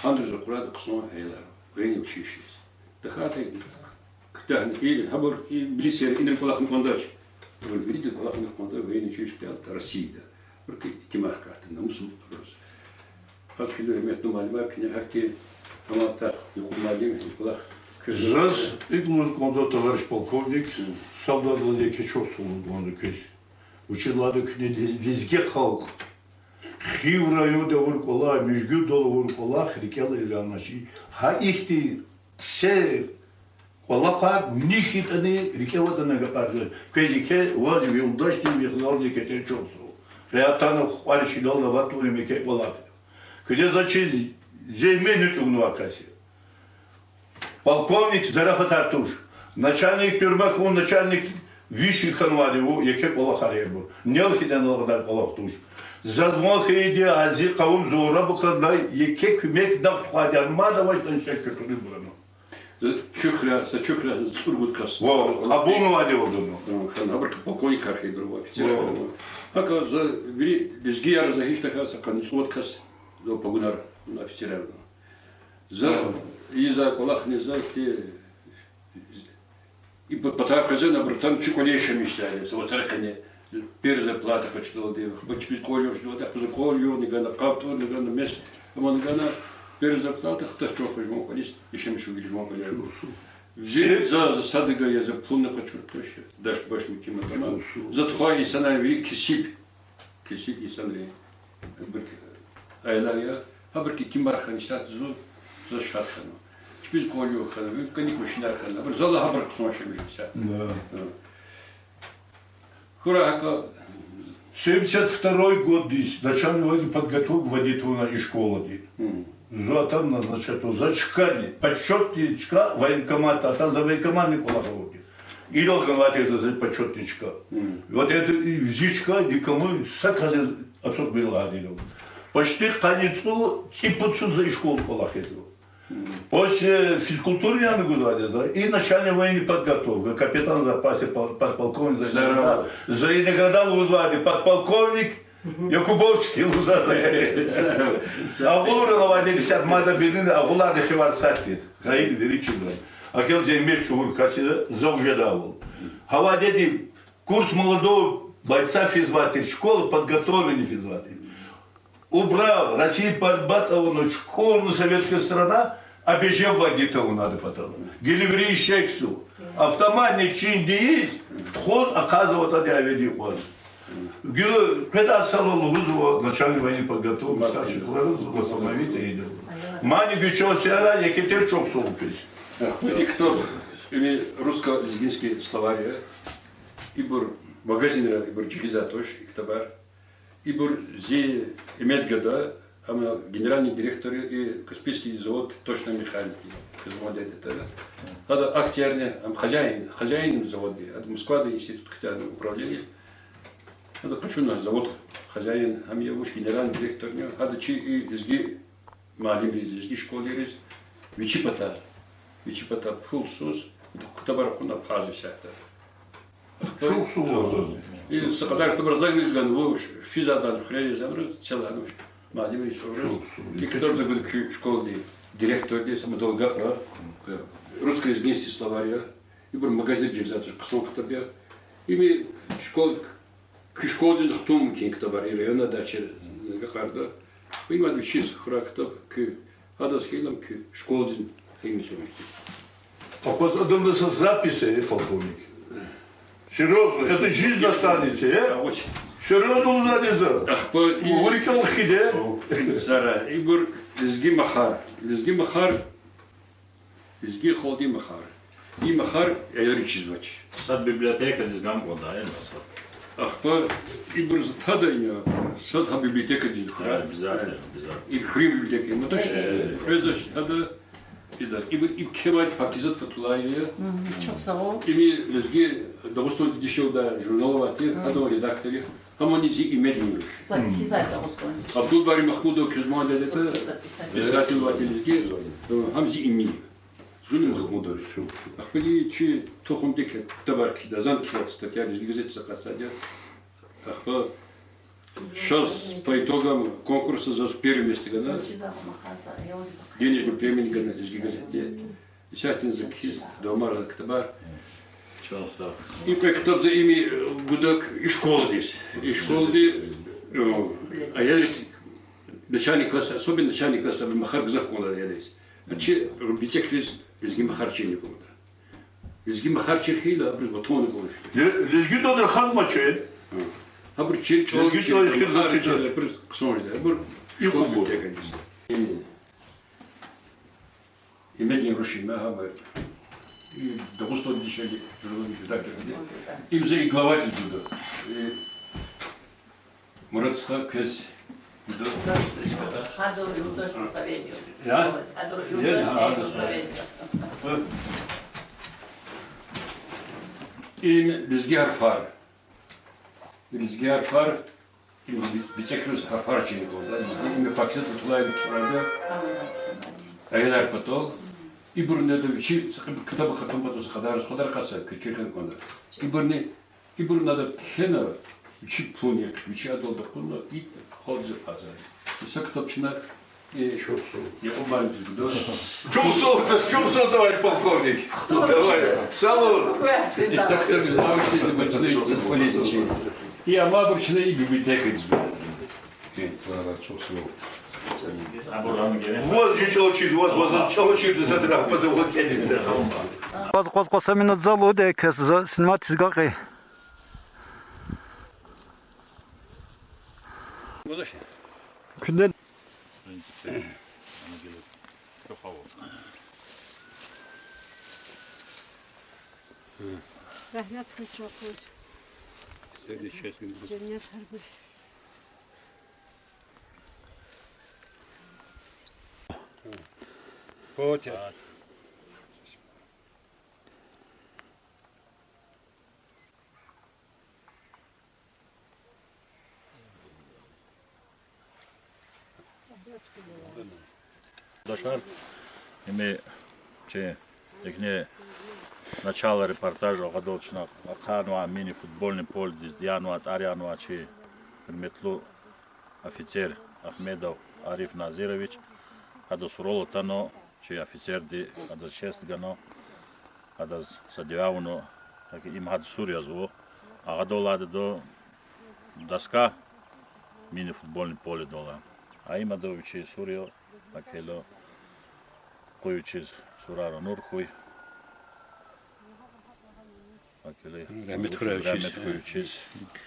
Гьандаз ракъурайди хъсан аялар военный училищериз. ТахьайтӀа куьтягьна, и гьабур, и милицияр инал кӀвалахна кӀандач. Абур вирида кӀвалахна кӀанда военный училище Россияда. Абурукай итимар хкатда, намус авуртӀа абуруз. ГьакӀ хьайила, гьуьрметлу муаллимар, куьне гьахьтин, амма тахьайтӀа юкьва муаллим, и кӀвалах квез. Заз икӀ лугьуз кӀанзава, товарищ полковник, саблаз еке чухсагъул лугьуз кӀанзава квез. Вучиз лагьайтӀа куьне лез-, лезги халкь Хив районда авур кӀвалах, Межгирдал авур кӀвалах рикӀел алай аламат я. Гьа ихьтин са кӀвалахар нихъ ятӀани рикӀе авадан агакьарзава. Квез еке, ваз, ви юлдашдиз, ви халкьдиз еке чухсагъул. Къе атана кьван чилел аватур им еке кӀвалах. Куьне заз чи зегьмет чӀугунвай кас я. Полковник Зарафат Артуш, начальник тюрьмы хьун, начальник вишни хьанвайди вуч, еке кӀвалахар я абур. Нел хьайитӀани аладай кӀвалах туш. Заз ван хьайиди, а зи къавум зураб хьана, еке куьмек нахъ тухвайди я, мад авачтӀани шак кутунибур ана. За чухра, за чухра цӀуругуд кас. Ва, кьабулнавайди вадуну. Хан, гьабурукай полковникар хьайибур ва, офицерар хьайибур. ГьакӀ за вири лезгияр, за гьич тахьай са къанни цӀувад кас, за погонар, офицерар. За, и за кӀвалахни за ихьтин, и па-, патай къвезва, абур атана чи кӀвале яшамиш жезвайди, са вацран къене, первая зарплата къачудалди, ахпа чпиз кӀвал югъ жезвайди, ахпа за кӀвал югъни гана, къаб тӀурни гана, мес амани гана, первая зарплата хтас чун хъваз жуван кӀвализ яшамиш жезвайди, жуван кӀвале. Вири за, за садига я, за пулни къачуртӀа, дашт-баш муькуьматӀа ама. За тухвай инсанар вири кесиб, кесиб инсанар я. Абурукай аялар я, гьабурукай итимар хьана исятда зун, заз шад хьанва. Чпиз кӀвал югъ хьана, виликани машинар хьана, абур зал гьабур хъсан яшамиш жезва исятда. Да. Гьа. Хьурай гьакӀа. Семьдесят второй годдиз начальный военный подготовка вводить авуна и школади. Гьм. Зун атана, значит, за чкани, почётный чка военкомата, атана за военкоматный кӀвалах авурди. Идал ганвай тир за почётный чка. Вот это и зи чка никому, са касди ацукьбур лагьайди я. Почти къанни цӀуд, цӀипуд йисуз за и школада кӀвалах ийизва. После физкультурный яна гузвайди я за, и начальный военной подготовка, капитан в запасе, пол-, подполковник за иногда, за иногда лугьузвайди, подполковник Якубовский лугьузвайди. Агъулрал авайди десятый майда бедина, агъуларни хивар сад тир. Гъайи вири чизва. Акел зегьмет чӀугур кас я, за уже давул. Гьавайди курс молодого бойца физвай тир, школа подготовления физвай тир. Убрал, Россия пад-, батӀавуна, чукурна советская страна, обезьянвать авуна ада патал. Гила вири ишексу. Автоматный чин тийиз, тухуз, ахъайзаватӀа, ада аведи кьван. Гила къведай йисалай лугьузва начальный военной подготовки, старший класс, восстановить ийида. Мани гуьчел сера, еке тир чухсагъул квез. Ахпа и ктаб, или русско-лезгинский словарь я. Ибур магазинра, ибур жигиз туш и ктабар. Ибур зи имет гада, ам генеральный директор я и Каспийский завод точной механики, квез ман дедетара. Гьада акциярни, ам хозяин, хозяин завода, гьада Москвада институт куьтягьна управление. Гьада къачуна завод хозяин, ам я вуч генеральный директор я, гьада чи и лезги муаллимриз, лезги школайриз вичи пата, вичи пата пул суз, ктабар кьуна абхъаз исятда. Чухсагъул. И са кьадар ктабар заз гана, вуч физвайди хуьре язавайбуруз, цел гьанвуч муаллимриз, вуч. Чухсагъул. И ктаб за гуда куь школадин директорди, са мадалгакьра. Русско-лезгинский словарь я. Ибур магазинра жигиз туш, хъсан ктаб я. Им школ Куь школдиз хтун мумкин ктабар, и районда, дача, гакьарда. Имад вичиз хьурай ктаб, куь, гьадаз хьайила куь школдиз химис умуштир. Акваз адамда са запись, э, полковник. Серьёзно, это жизнь останется, э? Авач. Серьёзно лугьузвайди я за. Ахпа и вури кӀел хкиде. Сара, ибур лезги махар. Лезги махар. Лезги халкьдин махар. И махар аялриз чизвач. Сад библиотекадиз гана кӀанда, э, маса. Ахпа ибур за тада я, сад гьа библиотекадиз хьурай. Э, обязательно, обязательно. И хуьруьн библиотека, ну, точно. Э. Квез за тада, ида, ибур иб кхьевай Пакизат Фатуллаева я. Мгм, чухсагъул. Им лезги Дагъустандин дишегьлидай журнал авай тир, гьадан редактор я. Гьамни зи имедин руш. Са кхьизвай Дагъустандин дишегьли. Абдулбари Махмудов, квез ман дедетара, писатель авай тир лезги, гьам зи ими. Зунни Махмудов. Ахпа и чи тухумдик ктабар кхьида, зани кхьизвай статья, лезги газетдиз акъатзавайди я. Ахпа чаз по итогам конкурса заз первое место гана. Денежный премия гана лезги газетди. Исятда за кхьиз, дамара ктабар. Чан сагъ. И кьве ктаб за ими гуда и школадиз. И школади, э, аялриз, начальный класс, особенно начальный класс, абур махар гзаф кӀанда аялриз. А чи бицӀекриз лезги махар чирна кӀанда. Лезги махар чир хьайила, абуруз ватан кӀанда. Ле-, лезги дад рахазмач. Гьабур чир чӀал, лезги чӀал чир, хизан махар чир, чир, абуруз хъсан жеда. Абур школа библиотекадиз. Имедин руш я, гьам и Дагъустандин дишегьли журналдин редактор я. Им за и главадиз гуда. И Мурад стха, квез гуда. Гьадур юлдаш Мусаведов. Я? Гьадур юлдаш Мусаведов. Им лезги гьарфар. Лезги гьарфар, им би-, бицӀекриз гьарфар чирна кӀанда. Лезги, им Пакизат Фатуллаева кхьенвайди я. Аялар патал. Ибурни ада вичи са кьи-, ктаб хтун патал са кьадар, са кьадар къаца квез чир хьана кӀанда. Ибурни, ибурни ада кхьена, вичи пулни, вичи адалди кьуна, и халкьдиз акъатзава. Са ктаб чна Э, Якъуб муаллимдиз гуда. Чухсагъул, чухсагъул, товарищ полковник. Давай. Сав ул. И са ктаб завучдиз, бачни, полезный чи. И амма абур чна и библиотекадиз гуда. Ваз жи чӀал чир, ваз, ваз чӀал чирди за дра, ваз ва кӀелиз. Ваз къваз-къваз са минут залуди, квез за сниматиз гакьи. Куьне Рагьмет хьуй чан хъуз. Женнет гьарбур. Фотия. Дашар, им чи ихьтин начало репортажа гъадал чна ахъайнавай мини-футбольный поледиз янавай, тӀарянавай чи гьуьрметлу офицер Ахмедов Ариф Назирович, гьада сурал атана, чи офицерди адаз честь гана, адаз са дуьа авуна, так им гьада сур язва, агъада алайдада доска мини-футбольный поледал алай. А им ада вичи сур я, акела къуй вичиз сурара нур хьуй. Акела рагьмет хьурай вичиз. Рагьмет хьуй вичиз.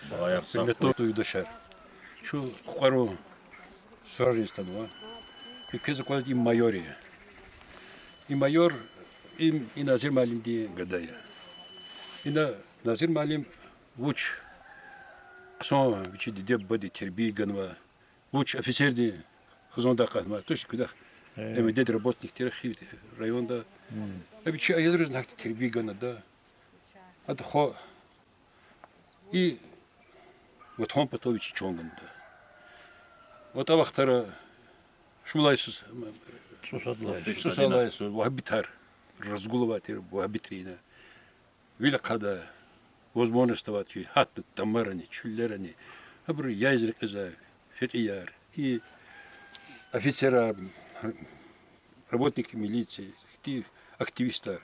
Балаяр сагъ хьуй. Гьуьрметлу юлдашар. Чун къукъварун сурариз атанва. И квез аквазва, и майор я. И майор, им, и Назир муаллимдин гада я. Ина Назир муаллим вуч хъсан вичин диде-бубади тербия ганва, вуч офицердин хизандай къахмар, тушни куьдахъ МВД-ди работник тир хьи районда. Ам чи аялриз гьахьтин тербия гана ада. Ада хва и Ватан патал вичи чан гана ада. ВатӀа вахтара шумуд лагьай йисуз, цӀусад лагьай йисуз вагьабитар, разгул авай тир вагьабитрин ина вил ахъайдай возможность авай чи гьатна тамарани, чуьллерани, гьабуру яйзни рекьизай, фекьияр, и офицерар, работник милиции, актив-, активистар.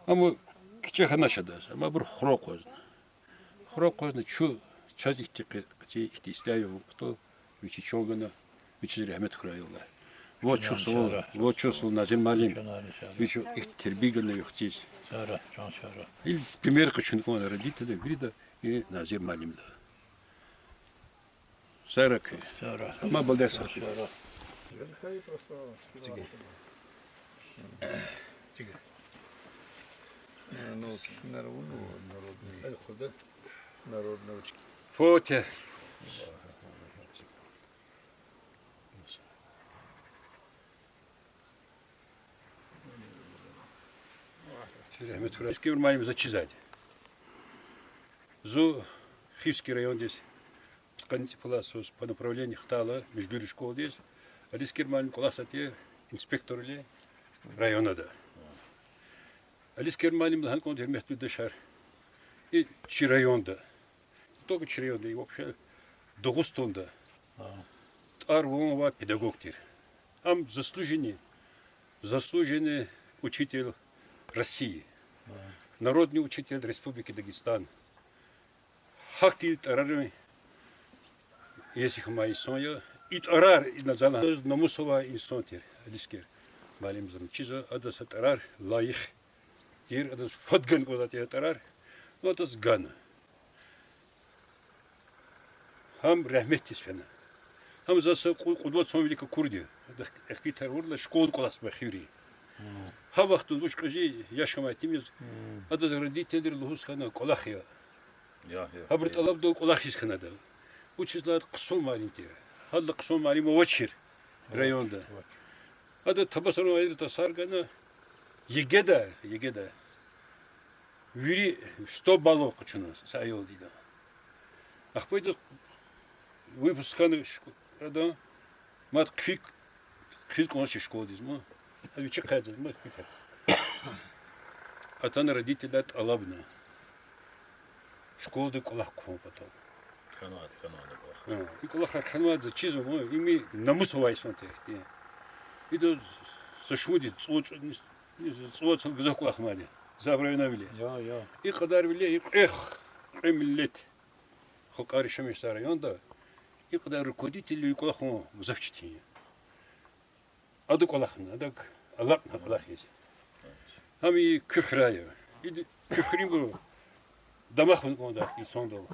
Амма кичӀе хьанач адаз, амма абур хура акъвазна. Хура акъвазна чун, чаз ихьтин къе-, къеци ихьтин ислягьи авун патал вичи чан гана, вичиз рагьмет хьурай, Аллагь. Ваз чухсагъул, ваз чухсагъул, Назир муаллим. Вич ихьтин тербия гана вихъ циз. Ил пример къачуна кӀанда родителрин вирида и Назир муаллимда. Сагърай куьн. Ма балдер сагъ. Фотия. Чи рагьмет хьурай. Алискер муаллим, заз чизвайди. Зун Хивский райондиз пудкъанни цӀипуд лагьай йисуз по направлению хтайла Межгуьрин школадиз, Алискер муаллим кӀвалахзавай тир инспекторвиле районда. Алискер муаллим, лагьана кӀанда, гьуьрметлу юлдашар, и чи районда, не только чи районда, и вообще Дагъустанда тӀвар-ван авай педагог тир. Ам заслуженный, заслуженный учитель России, народный учитель Республики Дагестан. Гьахьтин тӀварарин иеси хьанвай инсан я. И тӀварар, ина за лагьана, намус авай инсан тир Алискер муаллим, заз чизва, адаз са тӀварар лайих тир, адаз фад гана кӀанзавай тир тӀварар, ну, адаз гана. Гьам рагьметдиз фена. Гьам заз са кьу-, кьуд вад йисан вилик акурди я. Адахъ ихтилатар авурла, школада кӀвалахзавай хиври. Гьа вахтунда вуч кьуьзуь яш хьанвай итимиз, адаз родительри лугьуз хьана кӀвалах ая. Гьабурун тӀалабдал кӀвалах ийиз хьана ада. Вучиз лагьайтӀа хъсан муаллим тир. Гьадалай хъсан муаллим авачир районда. Ада табасарун аялрин тасар гана, ЕГЭ-да, ЕГЭ-да вири сто баллов къачуна са аялди ида. Ахпа ида выпуск хьана шк-, адан, мад хъфик-, хъфиз кӀанзавач школадиз ма. Ада вичи хъфиз ма, хъфиз. Атана родительрай тӀалабна школада кӀвалах хъувун патал. Хьанвайди, хьанвайди кӀвалах. Гьа, и кӀвалахар хьанвайди, заз чизва ма, им намус авай инсан тир ихьтин. Ида са шумуд йис, цӀу-, цӀу-, цӀувад йисал гзаф кӀвалахнавайди я, за абуру винавили. Я, я. И кьадарвиле и кьве, кьве миллет халкьар яшамиш жезвай районда и кьадар руководитель кӀвалах хъувун гзаф четин я. Ада кӀвалахна, адак алакьна кӀвалахиз. Гьам и Куьхрай я. Ида Куьхринбур дамах авуна кӀанда инсандал.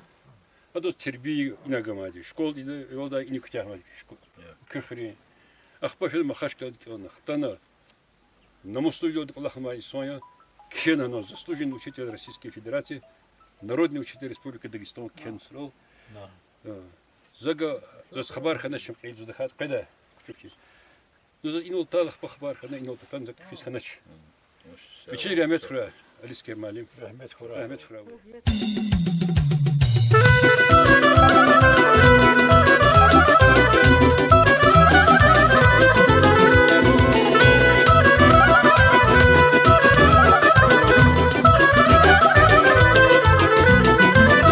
Адаз тербия ина ганвайди, школада ина, аялдай ина куьтягьнавайди школа. Куьхрин. Ахпа фена Махачкъалада кӀелна, хтана. Намуслувилелди кӀвалахнавай инсан я, кхьена ана заслуженный учитель Российской Федерации, народный учитель Республики Дагестан кхьена сурал. Зага, заз хабар хьанач, чим кьил зудахъ къведа, кучук хьиз. Ну, заз инал талахъ пахбар хьана, инал татан за кхьиз хьанач. Вичиз рагьмет хьурай, Алискер муаллим. Рагьмет хьурай. Рагьмет хьурай.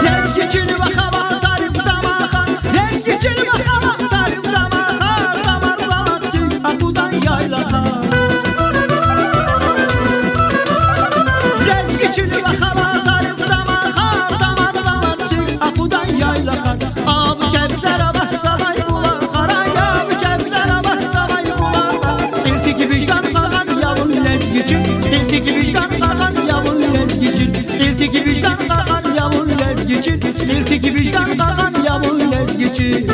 Лезги чилел вахава тариф дамаха, лезги чилел вахава тариф дамаха, тамар валаци акъудай яйлаха. Лезги чилел вахава тариф дамаха, тамар валаци акъудай яйлаха. Абу Кевсер авахьзавай булахара, Абу Кевсер авахьзавай булахара. Кьилди виждан кьакьан я вун, лезги чил, кьилди виждан кьакьан я вун, лезги чил, кьилди виждан кьакьан я вун, лезги чил, кьилди виждан кьакьан я вун, лезги чил.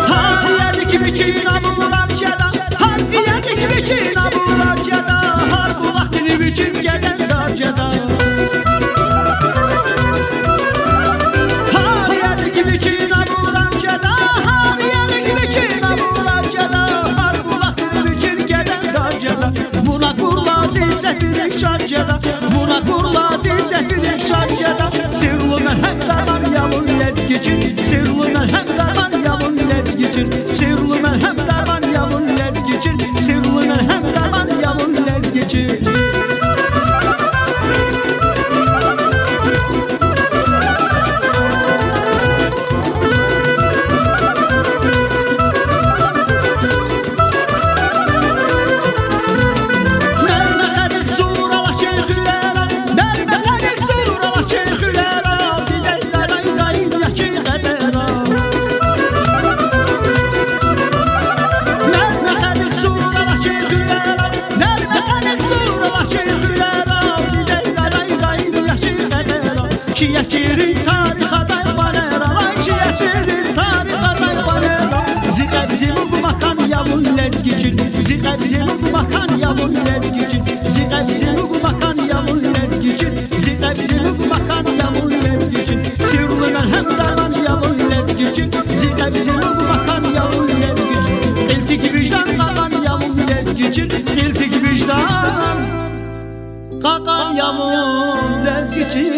Гьар иялик вичин абурар жеда, гьар иялик вичин абурар жеда, гьар булахдин вичин гедендар жеда. Гьар иялик вичин абурар жеда, гьар иялик вичин абурар жеда, гьар булахдин вичин гедендар жеда. Вуна акурла зи сефилик шад жеда, вуна акурла зи сефилик шад жеда. Сирлу мелгьем дарман я вун, лезги чил, сирлу мелгьем дарман я вун, лезги чил, сирлу мелгьем дарман я вун, лезги чил, сирлу мелгьем дарман я вун, лезги чил. Мер мехъерик сур ала чи хуьрера, мер мехъерик сур ала чи хуьрера, дидей лалай дайим я чи къебера. Мер мехъерик сур ала чи хуьрера, мер мехъерик сур ала чи хуьрера, дидей лалай дайим я чи къебера. Чи ясирин тарих атай къванера, вай, чи ясирин тарих атай къванера. Зи къеб зи лугьу макан я вун, лезги чил, зи къеб зи лугьу макан я вун, лезги чил, зи къеб зи лугьу макан я вун, лезги чил, зи къеб зи лугьу макан я вун, лезги чил. Сирлу мелгьем дарман я вун, лезги чил, зи къеб зи лугьу макан я вун, лезги чил. Кьилди виждан кьакьан я вун, лезги чил, кьилди виждан кьакьан я вун, лезги чил.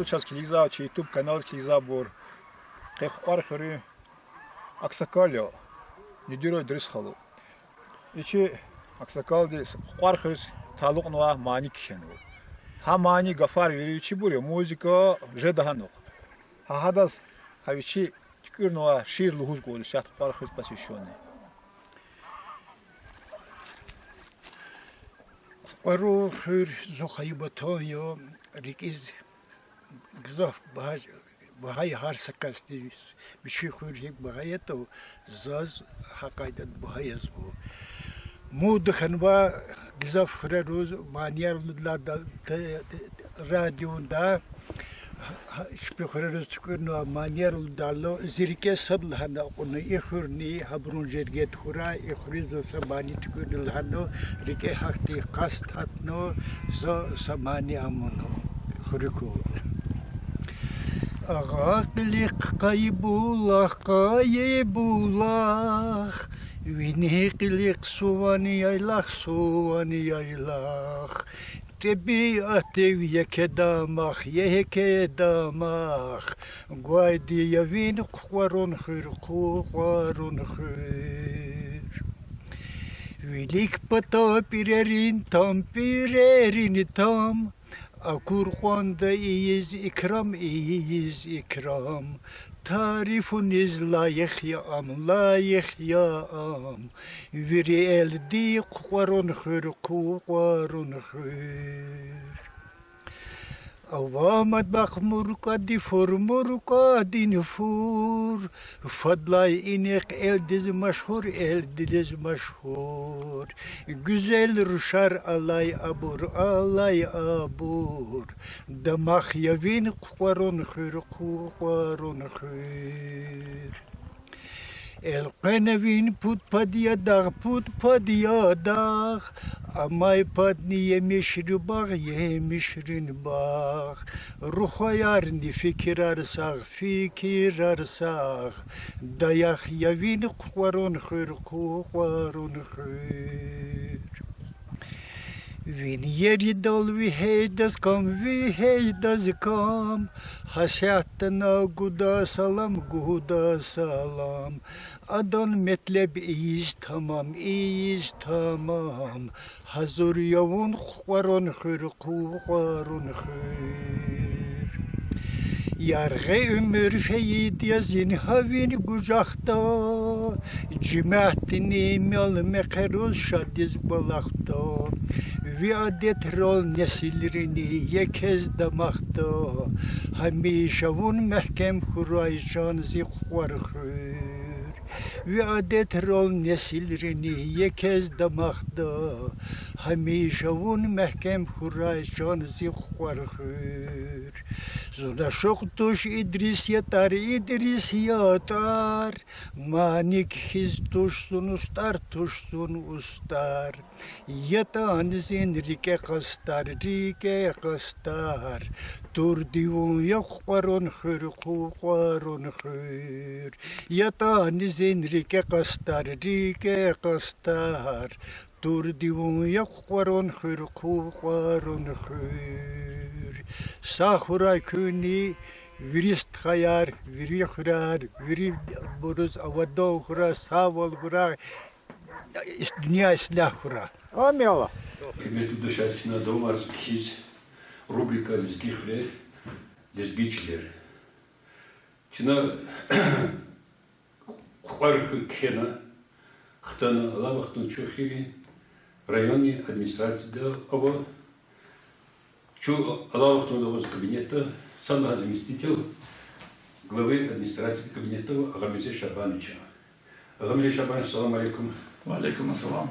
Чаз килигзавай, чи YouTube каналдиз килигзавайбур, къе Кукьвар хуьруьн аксакъал я, Нидиров Идрис халу. И чи аксакъалди Кукьвар хуьруьз талукьнавай мани кхьенва. Гьа мани гафар вири вичибур я, музыка жеда гьанухь. Гьа гьадаз гьа вичи туькӀуьрнавай шиир лугьуз кӀанзава исятда Кукьвар хуьруьз посвящённый. Кукьварун хуьр зун хайи патан я, рикӀиз гзаф багьа, багьа я гьар са касдиз. Вичин хуьр гьикӀ багьа ятӀа, заз гьа къайдада багьа язва. Муд хьанва гзаф хуьрериз манияр лугьудайла, радиода, чпин хуьрериз туькӀуьрнавай манияр лугьудайла, зи рикӀе сад лагьана акьуна: и хуьрни гьабурун жергеда хьурай, и хуьруьз за са мани туькӀуьрна лагьана, рикӀе гьахьтин къаст гьатна, за са мани амуна хуьруьк. Агъа кьилихъ къайи булах, къайи булах, вини кьилихъ суван яйлах, суван яйлах. ТӀебиатдив еке дамах, еке дамах, гвайди я вини Кукьварун хуьр, Кукьварун хуьр. Вилик пата пӀирерин там, пӀирерин там, акур кьванда ийиз икрам, ийиз икрам, тарифуниз лайих я ам, лайих я ам. Вири элди Кукьварун хуьр, Кукьварун хуьр. Ава матбахда муркӀади фур, муркӀадин фур, фадлай инихъ элдиз машгьур, элдиз машгьур. Гуьзел рушар алай абур, алай абур, дамах я вини Кукьварун хуьр, Кукьварун хуьр. Элкъвена вини пуд-пад я дагъ, пуд-пад я дагъ, амай падни емишрин багъ, емишрин багъ. Рухваярни фикирар сагъ, фикирар сагъ, даях я вини Кукьварун хуьр, Кукьварун хуьр. Вини еридал вегьейдаз кам, вегьейдаз кам, гьасятдани гуда салам, гуда салам. Адан метлеб ийиз тамам, ийиз тамам, гьазур я вун Кукьварун хуьр, Кукьварун хуьр. Яргъи уьмуьр фейиди я зи гьа вини гужахда, жемятдини мел-мехъериз шадиз кӀвалахда. Ви адетрал несилрини екез дамахда, гьамиша вун мягькем хьурай, чан зи Кукьвар хуьр. Ви адетрал несилрини екез дамахда, гьамиша вун мягькем хьурай, чан зи Кукьвар хуьр. Зун ашукь туш Идрис ятӀар, Идрис ятӀар, мани кхьиз туш зун устӀар, туш зун устӀар. ЯтӀани зин рикӀе къастар, рикӀе къастар, турди вун я Кукьварун хуьр, Кукьварун хуьр. ЯтӀани зин рикӀе къастар, рикӀе къастар, турди вун я Кукьварун хуьр, Кукьварун хуьр. Сагъ хьурай куьнни вири стхаяр, вири хуьряр, вирибуруз авадан хьурай, сагъвал гурай, ис-, дуьнья ислягь хьурай. Амин, Аллагь. Гьуьрметлу юлдашар, чна давамарзава кхьиз рубрика Лезги хуьрер, лезги чилер. Чна Кукьвар хуьр кхьена, хтана, алай вахтунда чун эхир я районный администрацияда ава, чун алай вахтунда ава кабинетда, са лагьай заместитель главы администрации кабинетда ава Агъамирзе Шабанович. Агъамирзе Шабанович, салам алейкум. Ва алейкум ассалам.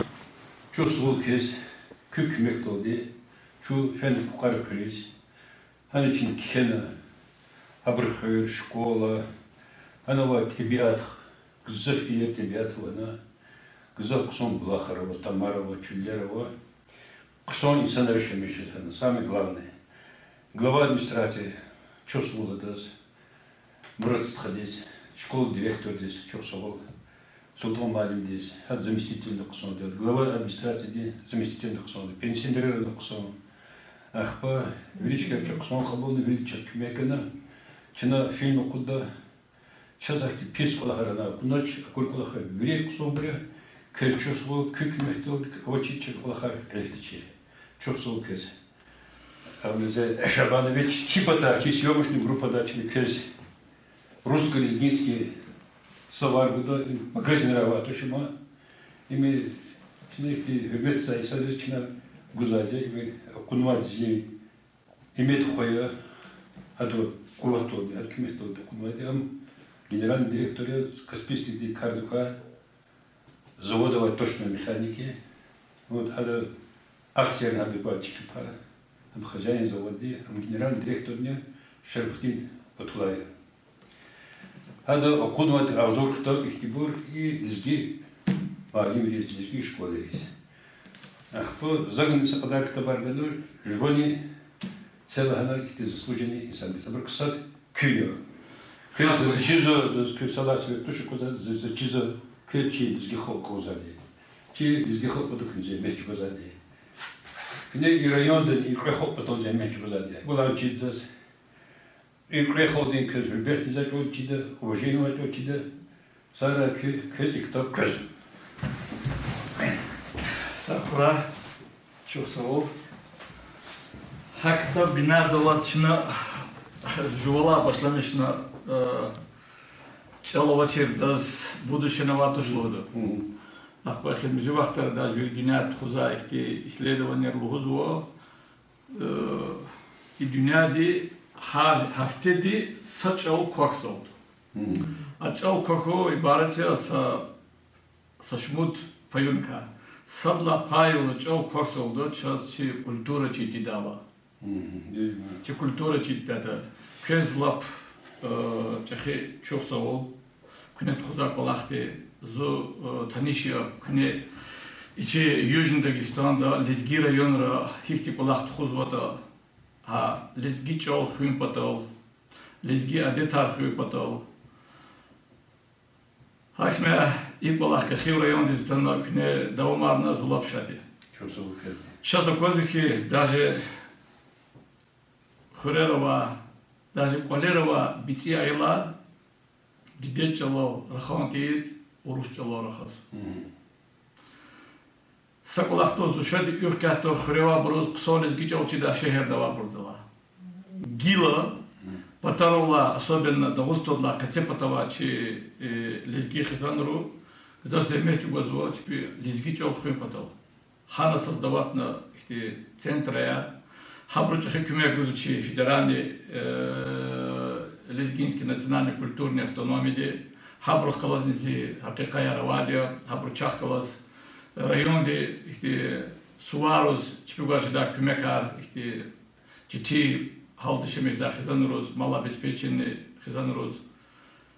Чухсагъул квез, куь куьмекдалди чун фена Кукьвар хуьруьз. Гьана чна кхьена, гьабурун хуьр, школа, гьана авай тӀебиат, гзаф иер тӀебиат ава гьана, гзаф хъсан булахар ава, тамар ава, чуьллер ава. Хъсан инсанар яшамиш жез гьана, самое главное. Глава администрации чухсагъул адаз, Мурад стхадиз, школа директордиз чухсагъул, Султан муаллимдиз, гьа заместительдиз хъсан, глава администрациядин заместительдиз хъсан, пенсионерриз хъсан. Ахпа вири чкайра чун хъсан кьабулна, вирида чаз куьмек гана. Чна фильм акъудда, чаз ахьтин пис кӀвалахар гьана акунач, акур кӀвалахар вири хъсанбур я, квез чухсагъул, куь куьмекдалди авачир чаз кӀвалахар кьиле фидачир. Чухсагъул квез. Абузе Шабанович, чи патай, чи съёмочный группадай чна квез русско-лезгинский словарь гуда, им магазинра авай туш ама. Им чна ихьтин гьуьрметзавай инсанриз чна гузвайди я, им акъуднавайди зи Имед хва я, гьадан къуватдалди, гьадан куьмекдалди акъуднавайди я, ам генеральный директор я, Каспийскдин кардик квай завода авай точной механик я. Вот, гьадан акцияр гьабур квай чӀехи пара, ам хозяин заводдин, ам генеральный директорни Шарапутдин Батулаев. Гьада акъуднавайди агъзур ктаб ихьтинбур и лезги муаллимриз, лезги школайриз. Ахпа за гьана са кьадар ктабар ганва, жувани це лагьана ихьтин заслуженный инсанриз. Абур ксад куь я. Квез заз чизва, заз куь салай сиве туш аквазвайди, заз, заз чизва, квез чи лезги халкь кӀанзавайди. Чи лезги халкь патал куьн зегьмет чӀугвазвайди. Куьне и райондани, и кьве халкь патал зегьмет чӀугвазвайди. Гьабурал чида заз. И кьве халкьдин квез гьуьрметзавай чӀал чида, уважениевай чӀал чида, сара кве-, квез и ктаб къвезва. Сагъ хьурай, чухсагъул. Гьа ктаб бинедалди чна жувалай башламишна, э, чӀал авачирдаз будущее авай туш лугьуда. Ахпа эхир муьжуьд вахтара даже вири дуьнья тухузвай ихьтин исследованияр лугьузва, э, и дуьньяди гьар гьафтеди са чӀал квахьзавалда. А чӀал квахьун ибарат я са, са шумуд паюникай. Сад лагьай паюлай чӀал квахьзавалда чаз чи культура чир тийидайла. Чи культура чир тийидайла. Квез лап, э, чӀехи чухсагъул. Куьне тухузвай кӀвалахди, зун, э, таниш я куьне и чи Южный Дагестанда, лезги районра гьихьтин кӀвалах тухузватӀа, гьа лезги чӀал хуьн патал, лезги адетар хуьн патал. Гьакмя и кӀвалах Кахив райондиз атана, куьне давамарна, зун лап шад я. Чухсагъул квезни. Чаз аквазва хьи, даже хуьрера авай, даже кӀвалера авай бицӀи аялар дидед чӀалал рахан тийиз, урус чӀалал рахазва. Са кӀвалахдал зун шад я, уьхкятда хуьре авайбуруз хъсан лезги чӀал чидай шегьерда авайбурдалай. Гила патаравай, особенно Дагъустандилай къецепатавай чи, э, лезги хизанру гзаф зегьмет чӀугвазва чпи лезги чӀал хуьн патал. Гьана создаватна ихьтин центраяр, гьабуру чӀехи куьмек гузва чи федеральный, э, лезгинский национальный культурный автономияди, гьабурухъ галазни зи гьакъикъатар авайди я, гьабуру чахъ галаз районди ихьтин сувариз чпивай жедай куьмекар, ихьтин четин гьалда яшамиш жедай хизанриз, малообеспеченный хизанриз.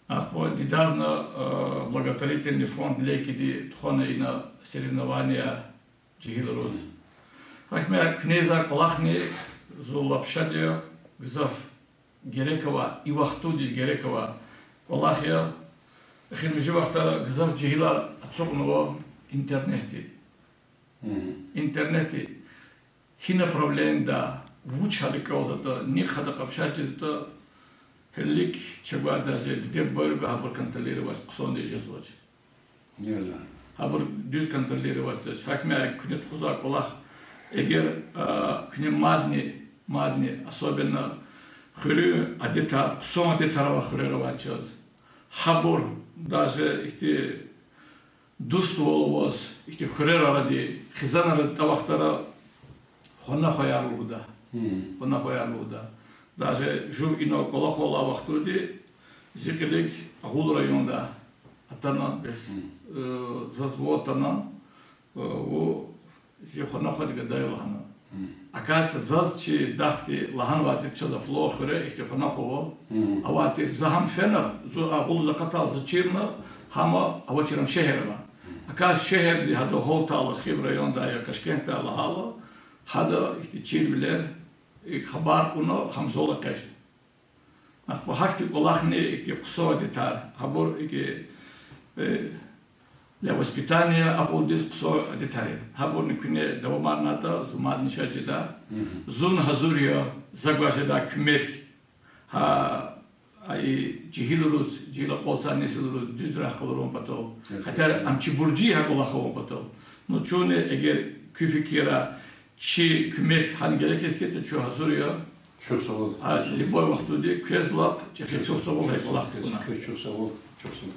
Ахпа недавно, э, благотворительный фонд Лекиди тухвана ина соревнованияр жегьилриз. Гьакмя куьне ийизвай кӀвалахни зун лап шад я, гзаф герек авай, и вахтундиз герек авай кӀвалах я. Эхир муьжуьд вахтара гзаф жегьилар ацукьнава интернетди. Интернетди гьи направленида, вуч гьада кӀелзаватӀа, ни гьада къапшай чизватӀа, гьелелиг чавай даже диде-бубайри гьабур контролировать хъсандиз жезвач. Гьабур дуьз контролировать жезвач. Гьакмя куьне тухузвай кӀвалах, эгер, а, куьне мадни, мадни, особенно хуьруьн адетар, хъсан адетар авай хуьрера авай чаз, гьабур даже ихьтин дуствал аваз, ихьтин хуьрер арада, хизанар арада тавуртӀа, хвана хваяр лугьуда. Хвана хваяр лугьуда. Даже жув инал кӀвалахал алай вахтунда зи кьилик Агъул райондай атана, бес, э, заз ван атана, э, вун зи хвана хвадай гада я лагьана. Оказывается, заз чи дахди лагьанвай тир, чаз Афло хуьре ихьтин хвана хва ава. Авай тир, за гьам фена, зун Агъулдиз акъатайла, за чирна, гьам авачир, ам шегьер ава. Оказывается, шегьерди гьадан гьалтайла, Хив райондай я, Ташкентдай лагьайла, гьада ихьтин чирвилер, икӀ хабар кьуна, гьам зал экъечӀна. Ахпа гьахьтин кӀвалахни, ихьтин хъсан адетар, гьабур икӀ, э, Для воспитания акьулдиз хъсан адетар я. Гьабурни куьне давамарнатӀа, зун мадни шад жеда. Зун гьазур я, за гваз жедай куьмек, гьа, и жегьилриз, жегьил акьалтзавай несилриз дуьз рехъ къалурун патал. Гьатта ам чи буржи я гьа кӀвалах авун патал. Ну, чунни эгер куь фикирда чи куьмек гьана герек яз хьайитӀа, чун гьазур я. Чухсагъул. Любой вахтунда квез лап чӀехи чухсагъул гьа кӀвалах тукӀуна. Квез чухсагъул, чухсагъул.